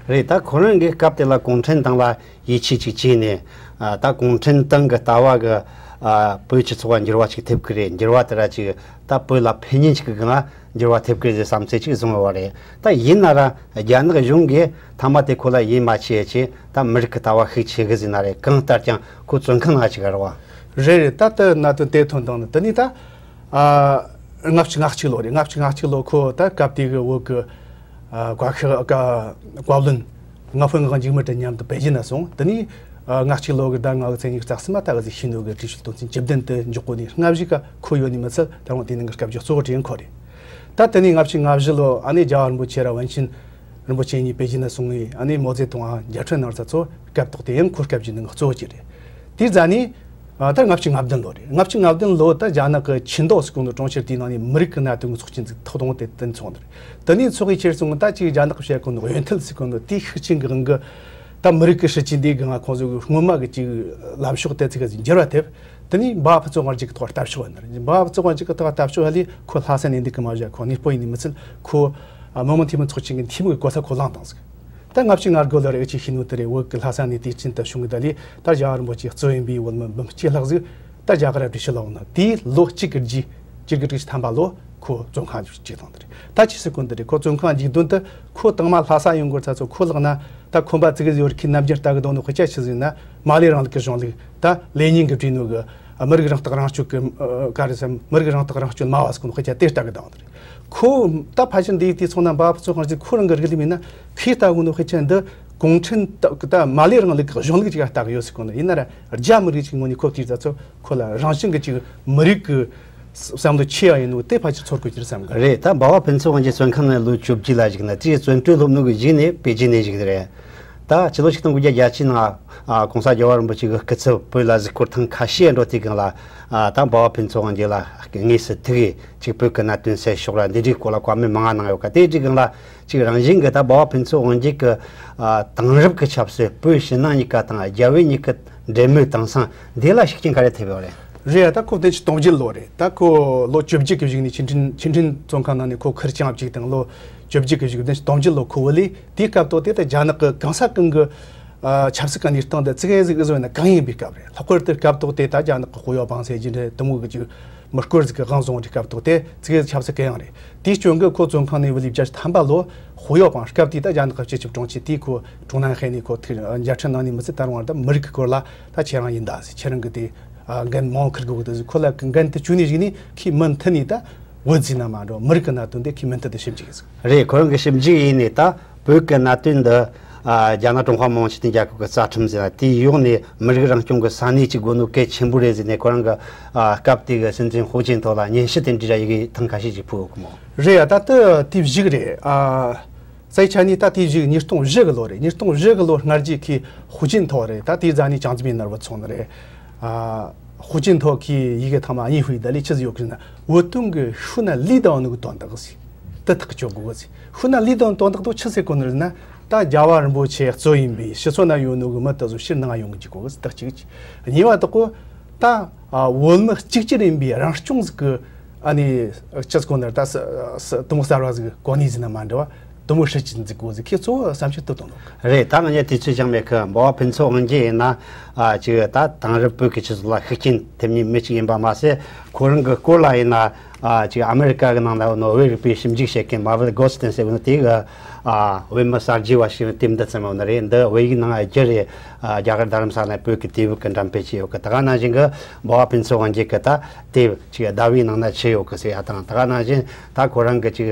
རེད། ད་ཁོ་རང་གིས་སྐབས་དེ་ལ་གུང་ཁྲན་ཏང་ལ་ཡིད་ཆེས་ཅིག་བྱས་ནས། ཨ། ད་གུང་ཁྲན་ཏང་གི་ལྟ་བ་གི། ཨ། བོད་སྤྱི་ཚོགས་ལ་འགྱུར་བ་ཅིག་ཐེབས་ཀྱི་རེད། འགྱུར་བ་དེ་ར་ཅིག་ད་བོད་ལ་ཕན་ཉེན་ཅིག་གི་སྒང་འགྱུར་བ་ཐེབས་ཀྱི་རེད་ཟེར་བསམ་ཚུལ་ཅིག་བཟུང་ཡོད་པ་རེད། ད་ཡིན་ན་ར་རྒྱ་ནག་གཞུང་གིས་མཐའ་མ་དེ་ཁོ་ལ་ཡིད་མ་ཆེས་བྱས། ད་མི་རིགས་ཀྱི་ལྟ་བ་ཤུགས་ཆེ་གི་ཟེར་ན་རེད། གང་ལྟར་ཀྱང་ཁོ་བཙོན་ཁང་ནང་ཅིག་རེད་བ། རེད་རེད། ད་ལྟ་གནད་དོན་དེ་ཐོན་བཏང་ནི་དེ་ནི་ད། ཨ། ལྔ་བཅུ་ང་གཅིག་ལོ་རེད། ལྔ་བཅུ་ང་གཅིག་ལོ་ཁོ་ད་སྐབས་དེ་གི་བོད་གི་ཨ་བཀའ་ཤག་བཀའ་བཀའ་བློན་ང་ཕོད་ངག་འཇིགས་མེད་དྲི་མཉམ་དུ་པེ་ཅིན་ན་སོང་། དེ་ནས་ཨ་ལྔ་གཅིག་ལོ་གི་ཟླ་ལྔ་གི་ཚེས་ཉི་ཤུ་རྩ་གསུམ་མ་ད་གི་ཟིག་ཤིན་ནུ་གི་བཀྲིས་ཤུལ་དོན་ཚན་བཅུ་བདུན་དུ་འཇོག་གོ་ནི་སྔ་གཞུག་ག་ཁོ་ཡོད་ནི་མི་ཚད་ད་རུང་དེ་ནང་གི་སྐབས་ཀྱི་གཙོ་བོ་དྲན་ཁོ་རེད། ད་དེ་ནས་ལྔ་བཅུ་ང་བཞི་ལོ་ཨ་ནེ་རྒྱལ་བ་རིན་པོ་ཆེ་ར་བན་ཆེན་རིན་པོ་ཆེ་གཉིས་པེ་ཅིན་ན་སོང་ངས་ཨ་ནེ་མའོ་ཙེ་ཏུང་ཨ་མཇལ་འཕྲད་གནང་ས་ཚོ་སྐབས་ཐོག་དེ་ཡང་ཁོ་སྐབས་ཀྱི་ནང་གི་གཙོ་བོ་གཅིག་རེད། དེའི་རྗེས་ནས་ཨ་ད་ལྔ་བཅུ་ང་བདུན་ལོ་རེད། ལྔ་བཅུ་ང་བདུན་ལོ་ད་རྒྱ་ནག་གི་ཆིན་ཏོ་ཟེར་གོ་ནོ་གྲོང་ཁྱེར་དེའི་ནང་ནས་མི་རིགས་ཀྱི་གནད་དོན་གྱི་ཚོགས་ཆེན་ཟིག་ཐོག་དང་པོ་དེ་དེ་ཚོགས་འདུ་རེད། དེ་ནས་ཚོགས་ཡི་ཁྱེར་སོང་ད་ཅིག་རྒྱ་ནག་གི་བཤད་གོ་ནོ་གཡོན་ཐལ་ཟེར་གོ་ནོ་དེའི་ཤུགས་རྐྱེན་གྱི་དབང་གིས་ད་མི་རིགས་ཀྱི་སྲིད་ཇུས་འདིའི་སྒང་ང་ཁོང་ཚོ་གི་སྔོན་མ་གི་ཅིག་ལམ་ཕྱོགས་དེ་ཚིག་གི་འགྱུར་བ་ཐེབས། དེ་ནས་འབའ་ཕུན་ཚོགས་དབང་རྒྱལ་གྱི་ཐོག་ལ་ལྟ་ཕྱོགས་ཡིན་ནི་རེད། འབའ་ཕུན་ཚོགས་དབང་རྒྱལ་གྱི་ཐོག་ལ་ལྟ་ཕྱོགས་ཡ་ལས་ཁོ་ལྷ་ས་ནས་འདི་གི་མ་བཞག་ཁོ་གནས་སྤོ་ཡིན་ནི་མི་ཚད་ཁོ་མི་དམངས་འཐུས་མི་ཚོགས་ཆེན་གྱི་འཐུས་མི་གི་གོ་ས་ཁོ་བླངས་བཏང་ཟིག་ད་ལྔ་བཅུ་ང་དགུ་ལོ་རེ་ཨེ་ཅི་ཤི་ནུ་དེ་རེད། བོད་ཀྱི་ལྷ་ས་ནས་དུས་ཆེན་དུ་བྱུང་གི་ད་ལས་ད་རྒྱལ་བ་རིན་པོ་ཆེ་གཙོས་ཡིན་པའི་བོད་མི་འབུམ་གཅིག་ལྷག་ཟིག་ད་རྒྱ་གར་ར་བྲོས་ཕྱིར་ལོག་ནི་དེའི་ལོ་གཅིག་གི་རྗེས་བཅུ་དགུ་དྲུག་ཐམ་པ་ལོ་ཁོ་བཙོན་ཁང་བཅུག་བཏང་དེ་རེད། ད་ཅི་ཟེར་གོ་འདི་རེད། ཁོ་བཙོན་ཁང་འཇུག་དོན་དུ་ཁོ་དང་མ་ལྷ་ས་ཡོང་དགོས་ཚ་ཚོ་ཁོ་ལག་ན་ད་ཁོམ་པ་ཙི་གི་ཡོད་ཁི་ནམ་རྒྱུན་ལྟ་གི་དོན་དུ་དཔེ་ཆ་ཆི་ཟིན་ན་མ་ལེ་རིང་ལུགས་ཀྱི་གཞུང་ལུགས་ད་ལེ་ཉིན་གྱི་བྲིས་ནོ་གི་མི་རིགས་རང་རྟོགས་རང་སྐྱོང་གི་ཨ་ག་རེ་ཟེར་མི་རིགས་རང་རྟོགས་རང་སྐྱོང་སྨྲ་བ་ཟེར་གོ་ནོ་དཔེ་ཆ་དེ་ལྟ་གི་དང་དེ་རེད། ཁོ་ད་ཕལ་ཆེར་འདིའི་དུས་ཚོད་ན་འབའ་ཕུན་ཚོགས་དབང་རྒྱལ་ཁོ་རང་གི་རིགས་ལས་མིན་ན་ཁོས་ལྟ་གོ་ནོ་དཔེ་ཆ་འདི་གུང་ཁྲན་ད་ད་མ་ལེ་རིང་ལུགས་ཀྱི་གཞུང་ལུགས་ཅིག་ལ་ལྟ་གི་ཡོད་ཟེར་གོ་ནོ་ཡིན་ན་ར་རྒྱ་མི་རིགས་ཅིག་ངོ་ནས་ཁོ་དེའི་ད་ཚོ་ཁོ་ལ་རང་བཞིན་གྱི་ཅིག་མི་རིགས་ཀྱི་བསམ་བློ་ཆེ་བ་ཡིན་ནོ་དེ་ཕལ་ཆེར་ཚོར་དགོས་ཀྱི་རེད་བསམ་གི། རེད། ད་འབའ་བ་ཕུན་ཚོགས་དབང་རྒྱལ་བཙོན་ཁང་ནང་ལོ་བཅུ་བརྒྱད་ལ་བཞུགས་ན་དེའི་བཙོན་གྲོལ་ལོབས་ནོ་གི་གཞུག་ནས་པེ་ཅིན་ནས་བཞུགས་རེད། ད་ཕྱི་ལོ་ཆིག་སྟོང་དགུ་བརྒྱ་བརྒྱད་ཅུ་ནང་ཨ་༸གོང་ས་རྒྱལ་བ་རིན་པོ་ཆེ་གི་སྐུ་ཚབ་བོད་ལ་གཟིགས་སྐོར་ཐེངས་ཁ་ཤས་འགྲོ་དུས་སྒང་ལ་ཨ་ད་འབའ་བ་ཕུན་ཚོགས་དབང་རྒྱལ་ལ་དངོས་སུ་ཐུག་གིས་ཅིག་བོད་ཀྱི་གནད་དོན་སེལ་ཕྱོགས་ར་འདི་འདྲའི་སྐོར་ལ་བཀའ་མོལ་མང་ང་གནང་ཡོད་ཀ་དེའི་དུས་སྒང་ལ་ཅིག་རང་བཞིན་གི་ད་འབའ་བ་ཕུན་ཚོགས་དབང་རྒྱལ་གི་ཨ་དེང་རབས་ཀྱི་ཆབ་སྲིད་བོད་ཕྱི་ནང་གཉིས་ཀ་དང་རྒྱ་བོད་གཉིས་ཀྱི་འབྲེལ་མོལ་དེང་སང་འདི་ལ་ཤུགས་རྐྱེན་ག་རེ་ཐེབས་ཡོད་རེད། རེད་ཡ། ད་ཁོ་བདུན་ཅུ་དོན་བརྒྱད་ལོ་རེད། ད་ཁོ་ལོ་བཅུ་བརྒྱད་ཀྱི་གཞུག་ནས་ཆིན་ཁྲིན་ཆིན་ཁྲིན་བཙོན་ཁང་ནང་ནས་ཁོ་ཁིར་ཆང་བཅུག་དང་ལོ་བཅུ་བརྒྱད་ཀྱི་གཞུག་བདུན་ཅུ་དོན་བརྒྱད་ལོ་ཁོ་བོད་ལས་དེའི་སྐབས་ཐོག་དེ་ད་རྒྱ་ནག་གི་གང་ས་གང་གི་ཨ་ཆབ་སྲིད་ཀྱི་གནས་སྟངས་དེ་ཙི་གེ་ཟིག་བཟོས་ན་གང་ཡིན་པའི་སྐབས་རེད། ལྷག་པར་དུ་སྐབས་ཐོག་དེ་ད་རྒྱ་ནག་གི་དཔུང་ཡོད་བང་སེ་རྒྱུ་འབྲས་དུ་མོ་གི་ཅིག་མི་སྐོར་ཟིག་གི་དབང་བཟུང་བའི་སྐབས་ཐོག་དེ་ཙི་གེ་ཆབ་སྲིད་གི་ཡང་རེད། དེའི་སྐྱོན་གི་ཁོ་བཙོན་ཁང་ནས་བུད་ལས་བཅར་ཐམ་པ་ལོ་དཔུང་ཡོད་བང་སྐབས་དེ་ད་རྒྱ་ནག་གི་སྤྱི་ཁྱབ་དྲུང་ཆེ་དེས་ཁོ་ཀྲུང་ནན་ཧེ་ནས་ཁོ་ཐུག་མཇལ་འཕྲད་གནང་ནས་མི་ཚེ་ད་རུང་བར་ད་མི་རིགས་ཀྱི་སྐོར་ལ་ད་ཁྱེད་རང་ཡིན་ད་ཟེར། ཁྱེད་རང་གི་དེ་འགན་མང་འཁུར་དགོས་གི་ད་ཟེར། ཁོ་ལ་འགན་དེ་བཅོལ་ནས་གཞུག་ནས་ཁོས་མུ་མཐུད་ནས་ད་བོད་ཟེར་ན་མ་འགྲོ་མི་རིགས་ཀྱི་གནད་དོན་དེ་ཁོས་མུ་མཐུད་དུ་ཞིབ་འཇུག་གི་ཟེར། རེད། ཁོ་རང་གི་ཞིབ་འཇུག་ཡིན་ནས་ད་བོད་ཀྱི་གནད་དོན་འདི་ཨ་རྒྱ་ནག་ཀྲུང་ཧྭ་མི་དམངས་སྤྱི་མཐུན་རྒྱལ་ཁབ་ཀྱི་རྩ་ཁྲིམས་ཟེར་ན་དེའི་གཡོག་ནས་མི་རིགས་རང་སྐྱོང་གི་ས་གནས་ཅིག་དགོས་ནོ་གལ་ཆེན་པོ་རེད་ཟེར་ནས་ཁོ་རང་གི་ཨ་སྐབས་དེ་གི་སྲིད་འཛིན་ཧུའུ་ཅིན་ཐའོ་ལ་སྙན་ཞུ་དེ་འདྲ་ཡི་གེ་ཐེངས་ཁ་ཤས་ཅིག་ཕུལ་ཡོད་གི་མོ། རེད་ཡ། ད་ལྟ་དེའི་གཞུག་རེད། ཨ་རྩ་ཆ་ནས་ད་དེའི་གཞུག་ཉིས་སྟོང་བཞི་གི་ལོ་རེད། ཉིས་སྟོང་བཞི་གི་ལོ་སྔ་རྗེས་ཁོས་ཧུའུ་ཅིན་ཐའོ་རེད། ད་དེའི་རྗེས་ནས་ཅང་ཙེ་མིན་ནར་བུད་སོང་ནི་རེད། ཨ་ཧུའུ་ཅིན་ཐའོ་གིས་ཡི་གེ་ཐེངས་མ་གཉིས་ཕུལ་ཡི་ད་ལས་ཆི་ཟིག་ཡོད་གི་ཟེར་ན། བོད་དོན་གི་ཤུལ་ན་ལུས་དང་ནུ་གི་དོན་དག་ཟེར། དེ་ཐག་གཅོད་དགོས་གི་ཟེར། ཤུལ་ན་ལུས་དང་དོན་དག་དེ་ཆི་ཟེར་གོ་ནི་རེད་ན། ད་རྒྱལ་བ་རིན་པོ་ཆེ་གཙོས་ཡིན་པའི་ཕྱི་སོ་ན་ཡོད་ནོ་གི་མི་དེ་ཚོ་ཕྱིར་ནང་ཡོང་གི་འཇུག་དགོས་གི་ཟེར། ད་གཅིག་གཉིས་པ་དག་གོ། ད་ཨ་བོད་མི་གཅིག་གྱུར་ཡིན་པའི་རང་སྐྱོང་ཟིག་གི་ཨ་ནི་ཅི་ཟེར་གོ་ནི་རེད། ད་ས་ས་དུམ་བུ་གསར་བ་ཟིག་གོ་གནས་ཟིག་ན་མ་འདྲ་བ་དུམ་བུ་ཧྲིལ་གྱིས་འཛུགས་དགོས་ཟིག་ཁོས་གཙོ་བོ་བསམ་འཆར་དེ་བཏོན་འདུག་རེད། ད་ང་གཉིས་དུས་ཚོད་ཅང་མེད་གི། འབའ་བ་ཕུན་ཚོགས་དབང་རྒྱལ་ཡིན་ན་ཨ་ཅིག་ད་དེང་རབས་བོད་ཀྱི་སྤྱི་ཚོགས་ལ་ཤུགས་རྐྱེན་ཐེབས་མཁན་མི་གཅིག་ཡིན་པ་མ་ཟད། ཁོ་རང་གི་སྐོར་ལ་ཡིན་ན་ཨ་ཅིག་ཨ་མེ་རི་ཀ་གི་ནང་ན་ཡོད་ནོ་བོད་རིག་པའི་ཞིབ་འཇུག་བྱེད་མཁན་མ་བེལ་གོ་སི་ཏན་ཟེར་བ་ནི་དེ་གི་ཨ་བོད་མི་གསར་བརྗེ་བ་ཞིག་དེབ་འདི་བརྩམས་ཡོད་ནི་རེད། འདི་བོད་ཡིག་ནང་བསྒྱུར་རེད། ཨ་རྒྱ་གར་རྡ་རམ་ས་ལ་བོད་ཀྱི་དུས་བབ་ཀྱི་འགྲེམས་སྤེལ་བྱས་ཡོད་གི། ད་ག་ནང་བཞིན་གི་འབའ་བ་ཕུན་ཚོགས་དབང་རྒྱལ་གི་ད་དེབ་ཅིག་ཟླ་བའི་ནང་ན་ཆེ་ཡོད་གི་ཟེར་ཡ་དང་། ད་ག་ནང་བཞིན་ད་ཁོ་རང་གི་ཅིག་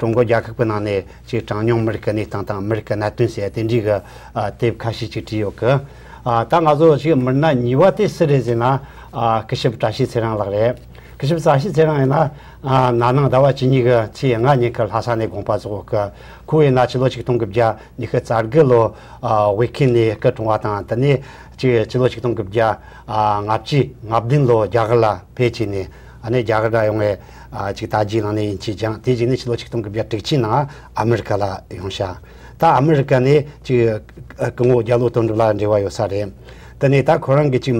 ཀྲུང་གོ་རྒྱལ་ཁབ་ཀྱི་ནང་ནས་ཅིག་གྲངས་ཉུང་མི་རིགས་ཀྱི་གནས་སྟངས་དང་མི་རིགས་ཀྱི་གནད་དོན་ཟེར་ཡ་དེ་འདྲའི་གི་ཨ་དེབ་ཁ་ཤས་ཅིག་བྲིས་ཡོད་གི། ཨ་ད་ང་ཚོ་ཅིག་མི་སྣ་གཉིས་པ་དེ་སུ་རེད་ཟེར་ན། ཨ་སྐུ་ཞབས་བཀྲ་ཤིས་ཚེ་རིང་ལགས་རེད། སྐུ་ཞབས་བཀྲ་ཤིས་ཚེ་རིང་ཡིན་ན་ཨ་ན་ནིང་ཟླ་བ་བཅུ་གཉིས་གི་ཚེས་ལྔ་ཉིན་གི་ལྷ་ས་ནས་དགོངས་པ་རྫོགས་གི། ཁོ་ཡིན་ན་ཕྱི་ལོ་ཆིག་སྟོང་དགུ་བརྒྱ་ཉི་ཤུ་རྩ་དགུ་ལོ་ཨ་བོད་ཁུལ་ནས་སྐུ་གྲོངས་པ་དང་། དེ་ནས་ཅིག་ཕྱི་ལོ་ཆིག་སྟོང་དགུ་བརྒྱ་ཨ་ལྔ་བཅུ་ང་བདུན་ལོ་རྒྱ་གར་ལ་ཕེབས་བྱས་ནས་ཨ་ནི་རྒྱ་གར་ལ་ཡོང་བའི་ཨ་ཅིག་དར་རྒྱས་གནང་ནས་ཡིན་གཅིག་ཀྱང་། དེ་རྗེས་ནས་ཕྱི་ལོ་ཆིག་སྟོང་དགུ་བརྒྱ་དྲུག་ཅུ་ནང་ཨ་མི་རི་ཀ་ལ་ཡོང་ཤག་ད་ཨ་མི་རི་ཀ་ནས་ཅིག་ཨ་སྐུ་ངོ་རྒྱ་ལོ་དོན་གྲུབ་ལ་འབྲེལ་བ་ཡོད་ས་རེད། དེ་ནས་ད་ཁོ་རང་གི་ཅིག་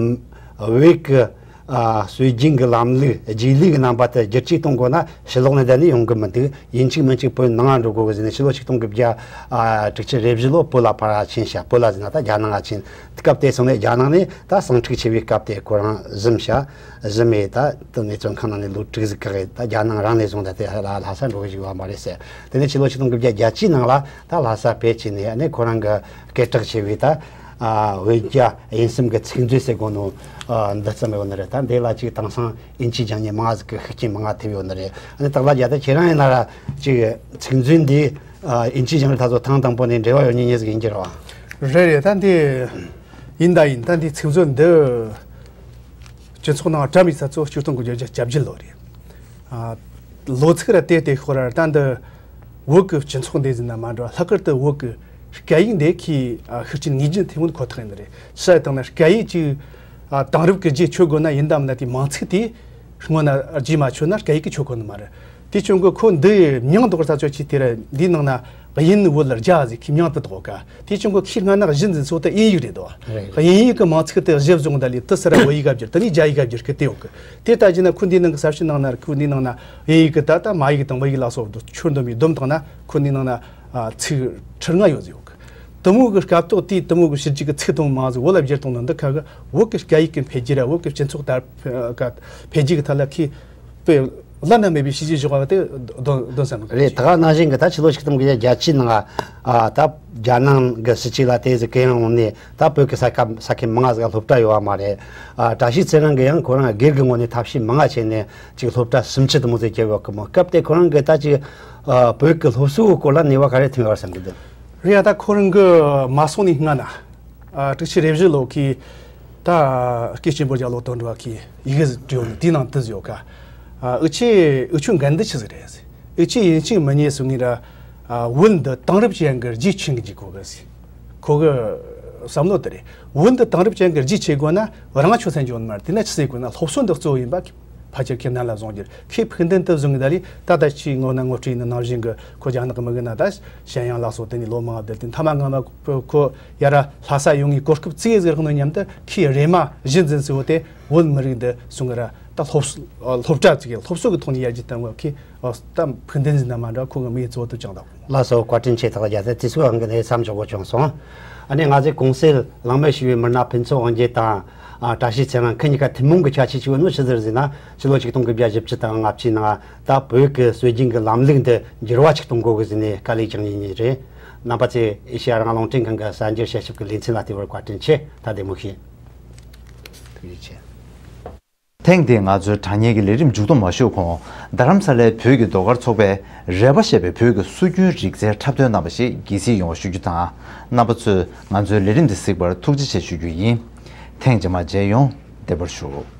བོད་ཀྱི་ཨ་སྲོལ་རྒྱུན་གྱི་ལམ་ལུགས་རྗེས་ལུས་ཀྱི་རྣམ་པ་དེ་བསྒྱུར་བཅོས་གཏོང་དགོས་ན་ཕྱི་ལོགས་ནས་བསྡད་ནས་ཡོང་གི་མི་འདུག་ཡིན་གཅིག་མིན་གཅིག་བོད་ནང་ང་འགྲོ་དགོས་གི་ཟེར་ནས་ཕྱི་ལོ་ཆིག་སྟོང་དགུ་བརྒྱ་ཨ་དྲུག་ཅུ་རེ་བཞི་ལོ་བོད་ལ་ཕར་ཕྱིན་ཤག་བོད་ལ་ཟེར་ན་ད་རྒྱ་ནང་ང་ཕྱིན། སྐབས་དེ་སོང་ནས་རྒྱ་ནང་ནས་ད་ཟིང་འཁྲུག་ཆེ་བའི་སྐབས་དེ་ཁོ་རང་བཟུང་ཤག་བཟུང་ནས་ད་དེ་ནས་བཙོན་ཁང་ནང་ནས་ལོ་དྲུག་ཟིག་བཀག་གི། ད་རྒྱ་ནང་རང་ནས་བཟུང་ད་དེ་ལ་ལྷ་ས་འགྲོ་གི་བཅུག་པ་མ་རེད་ཟེར། དེ་ནས་ཕྱི་ལོ་ཆིག་སྟོང་དགུ་བརྒྱ་བརྒྱད་ཅུ་ནང་ལ་ད་ལྷ་ས་ཕེབས་བྱས་ནས་ཨ་ནི་ཁོ་རང་གི་སྐད་གྲགས་ཆེ་བའི་ད་ ཨ་བོད་རྒྱ་དབྱིན་གསུམ་གྱི་ཚིག་མཛོད་ཟེར་གོ་ནོ། ཨ་འདི་ཙམ་ཡོད་ནི་རེད། ད་འདི་ལ་ཅིག་དེང་སང་དབྱིན་ཇིའི་སྦྱང་མཁན་མང་ཟིག་གི་ཤུགས་རྐྱེན་མང་ཐེབས་ཡོད་ནི་རེད། ཨ་ནི་སྟག་ལྷ་རྒྱལ་ད་ཁྱེད་རང་ཡིན་ན་ར་ཅིག་ཚིག་མཛོད་འདི་ཨ་དབྱིན་ཇིའི་སྦྱང་རིགས་ད་ཚོ་ཐེངས་དང་པོ་ནས་འབྲེལ་བ་ཡོད་མཁན་ཉིད་ཟིག་ཡིན་གྱི་རེད་བ། རེད་རེད། ད་འདི་ཡིན་ད་ཡིན། ད་འདི་ཚིག་མཛོད་འདི་སྤྱི་ཚོགས་ནང་བཀྲམ་ཡིག་ས་ཚོ་ཆིག་སྟོང་དགུ་བརྒྱ་བརྒྱད་ཅུ་གྱ་བརྒྱད་ལོ་རེད། ཨ་ལོ་ཚིགས་ར་དེ་དེ་ཤོར་ར་ད་འདི་བོད་ཀྱི་སྤྱི་ཚོགས་འདི་ཟིན་ན་མ་འགྲོ། ལྷག་པར་དུ་བོད་ཀྱི་སྐད་ཡིག་འདི་ཁྱི་ཨ་ཤུགས་རྐྱེན་ངེས་ཅན་ཐེབས་ཡོད་ཁོ་ཐག་ཡིན་ནི་རེད། ཤ་དང་ན་སྐད་ཡིག་ཅིག་ཨ་དེང་རབས་ཀྱི་རྗེས་ཆོད་དགོས་ན་ཡིན་དམ་ན་དེ་མིང་ཚིག་དེ་སྔོན་ན་རྗེས་མ་ཆོད་ན་སྐད་ཡིག་གི་ཆོད་ཁོ་ནི་མ་རེད། དེ་ཆུང་གི་ཁོ་འདི་མྱང་འདོགས་ས་ཚོ་ཆི་དེ་ར་འདི་ནང་ན་དབྱིན་བོད་ལ་རྒྱ་ཟིག་གི་མྱང་དུ་འདོགས་ཀ། དེ་ཆུང་གི་ཁྱི་སྔ་ན་གཞི་འཛིན་སོ་དེ་དབྱིན་ཡིག་རེད་དོ། རེད། དབྱིན་ཡིག་གི་མིང་ཚིག་དེ་གཞི་བཟུང་ད་ལི་དེ་སི་ར་བོད་ཡིག་ག་བསྒྱུར། དེ་ནི་རྒྱ་ཡིག་ག་བསྒྱུར་གི་དེ་ཡོང་གི། དེ་ལྟ་ཅི་ན་ཁོ་འདི་ནང་གི་གསར་ཤོག་ནང་ན་ཁོ་འདི་ནང་ན་དབྱིན་ཡིག་གི་ད་ལྟ་མ་ཡིག་དང་བོད་ཡིག་ལ་སོགས་དུ་ཆུར་འདོམས་པའི་སྡོམ་དང་ན་ཁོ་འདི་ནང་ན་ཨ་ཚིག་ཁྲི་ལྔ་ཡོད་ཟིག་ཡོད་གི། དེ་མོ་གི་སྐབས་ཐོག་དེ་དེ་མོ་གི་ཕྱི་རྒྱལ་གི་ཚིག་དང་མིང་ཟིག་བོད་ལ་བསྒྱུར་བཏང་ན་འདི་ཁ་གི་བོད་ཀྱི་སྐད་ཡིག་གི་འཕེལ་རྒྱས་ར་བོད་ཀྱི་སྤྱི་ཚོགས་དར་འཕེལ་རྒྱས་ཀྱི་ཐད་ལ་ཁི་དཔེ་བླ་ན་མེད་པའི་བྱས་རྗེས་བཞག་པ་དེ་འདོན་འདོན་བསམ་གི། རེད། ད་ག་ནང་བཞིན་གི་ད་ཕྱི་ལོ་ཆིག་སྟོང་དགུ་བརྒྱ་བརྒྱད་ཅུ་ནང་ཨ་ད་རྒྱ་ནང་གི་སྲིད་ཇུས་ལ་དེ་ཟིག་གི་ཡང་འོང་ནས་ད་བོད་ཀྱི་ས་ཁ་ས་ཁུལ་མང་ང་ཟིག་སློབ་གྲྭ་ཡོད་བ་མ་རེད། ཨ་བཀྲ་ཤིས་ཚེ་རིང་གི་ཡང་ཁོ་རང་སྒེར་གི་ངོས་ནས་ཐབས་ཤེས་མང་ང་བྱས་ནས་ཅིག་སློབ་གྲྭ་སུམ་ཅུ་དེ་མོ་ཟིག་བརྒྱབ་ཡོད་གི་མོ། སྐབས་དེ་ཁོ་རང་གི་ད་ཅིག་ཨ་བོད་ཀྱི་སློབ་གསོའི་སྐོར་ལ་ནུས་པ་ག་རེ་ཐོན་ཡོད་བསམ་གི་འདུག། རེད་ཡ། ད་ཁོ་རང་གི་མ་སོང་ནས་སྔ་ན། ཨ་དྲུག་ཅུ་རེ་བཞི་ལོ་ཁི། ད་སྐད་ཆེན་པོ་རྒྱ་ལོ་དོན་འགྲོ་བ་ཁི་ཡི་གེ་ཟིག་བྲིས་ཡོད་ནི་དེའི་ནང་དུ་ཟིག་ཡོད་ཀ། ཨ་འུ་ཆེ་འུ་ཆོའི་འགན་འདི་ཆི་ཟིག་རེད། འུ་ཆེ་ཡིན་གཅིག་མིན་གཉིས་སུ་ངེས་ར། ཨ་བོད་འདི་དེང་རབས་ཅན་གྱི་རྗེས་ཆིང་གི་འཇུག་གོ་གི་ཟིག། ཁོ་གི་བསམ་བློ་དེ་རེད། བོད་འདི་དེང་རབས་ཅན་གྱི་རྗེས་ཆེ་དགོས་ན་རང་ཆོས་སེམས་འཇོག་ནི་མ་རེད། དེ་ན་ཆི་ཟིག་དགོས་ན་སློབ་གསོ་འདི་གཙོ་བོ་ཡིན་པ། ཕལ་ཆེར་ཁྱེད་རྣམས་ལ་བཟུང་རྒྱུར་ཁོས་ཕུགས་འདུན་དུ་བཟུང་གི་ད་ལི་ད་ལྟ་ཕྱིའི་ངོ་ན་ངོ་སྤྲོད་ཡིན་ན་ནང་བཞིན་གི་ཁོ་རྒྱ་ནག་གི་མི་གི་ན་ད་ཞན་ཡང་ལ་སོགས་དེ་ནི་ལོ་མང་བསྡད་དེ་མཐའ་མ་སྔ་མ་ཁོ་ཡ་ར་ལྷ་ས་ཡོང་ངེས་གོ་སྐབས་བརྩི་ཡས་ཟེར་ནོ་མཉམ་དུ་ཁོས་རེ་མ་གཞི་འཛིན་ཟེར་བོ་དེ་བོད་མི་རིགས་འདི་སོང་གི་ར་ད་སློབ་སློབ་གྲྭ་བཙུགས་ཡས་སློབ་གསོ་གི་ཐོག་ནས་ཡར་རྒྱས་བཏང་བ་ཁོས་ད་ཕུགས་འདུན་ཟིན་ན་མ་འདྲ་ཁོ་གི་མིའི་གཙོ་བོ་དུ་བཅངས་དང་། ལགས་སོ། བཀའ་དྲིན་ཆེ། ཐག་རྒྱ་ཚེ་དུས་ཚོད་འང་གི་ནས་མཚམས་འཇོག་གོ་བྱུང་སོང་། ཨ་ནི་ང་ཚོའི་གུང་སེང་གླེང་མོལ་ཞུས་པའི་མི་སྣ་ཕུན་ཚོགས་དབང་རྒྱལ་དང་། ཨ་བཀྲ་ཤིས་ཚེ་རིང་ཁོ་གཉིས་ཀ་ཐུན་མོང་གི་ཁྱད་ཆོས་གཅིག་ཡོད་ནོ་ཆི་ཟིག་རེད་ཟེར་ན། ཕྱི་ལོ་ཆིག་སྟོང་དགུ་བརྒྱ་བཞི་བཅུ་དང་ལྔ་བཅུའི་ནང་ད་བོད་ཀྱི་སྲོལ་རྒྱུན་གྱི་ལམ་ལུགས་འདི་འགྱུར་བ་ཅིག་གཏོང་དགོས་གི་ཟེར་ནས་དཀའ་ལས་བགྱིས་མཁན་གཉིས་རེད། རྣམ་པ་ཚོས་ཨེ་ཤེ་ཡ་རང་དབང་རླུང་འཕྲིན་ཁང་གི་གསར་འགྱུར་དཔྱད་ཞིབ་ཀྱི་ལེ་ཚན་ལ་བལྟས་པར་བཀའ་དྲིན་ཆེ། ད་བདེ་མོ་བྱོས། ཐུགས་རྗེ་ཆེ། ཐེངས་འདིའི་ང་ཚོའི་དྲ་བརྙན་གྱི་ལས་རིམ་མཇུག་སྡོམ་མ་ཞུས་གོང་། རྡ་རམ་ས་ལའི་བོད་ཀྱི་ཟློས་གར་ཚོགས་པས་རལ་པ་ཞེས་པའི་བོད་ཀྱི་སྲོལ་རྒྱུན་རིག་རྩལ་འཁྲབ་སྟོན་གནང་བ་ཞིག་དགྱེས་གཟིགས་ཡོང་བ་ཞུ་རྒྱུ་དང་། རྣམ་པ་ཚོས་ང་ཚོའི་ལས་རིམ་འདི་གཟིགས་པར་ཐུགས་རྗེ་ཆེ་ཞུ་རྒྱུ་ཡིན། ཐེངས་རྗེས་མར་མཇལ་ཡོང་། བདེ་བར་བཞུགས།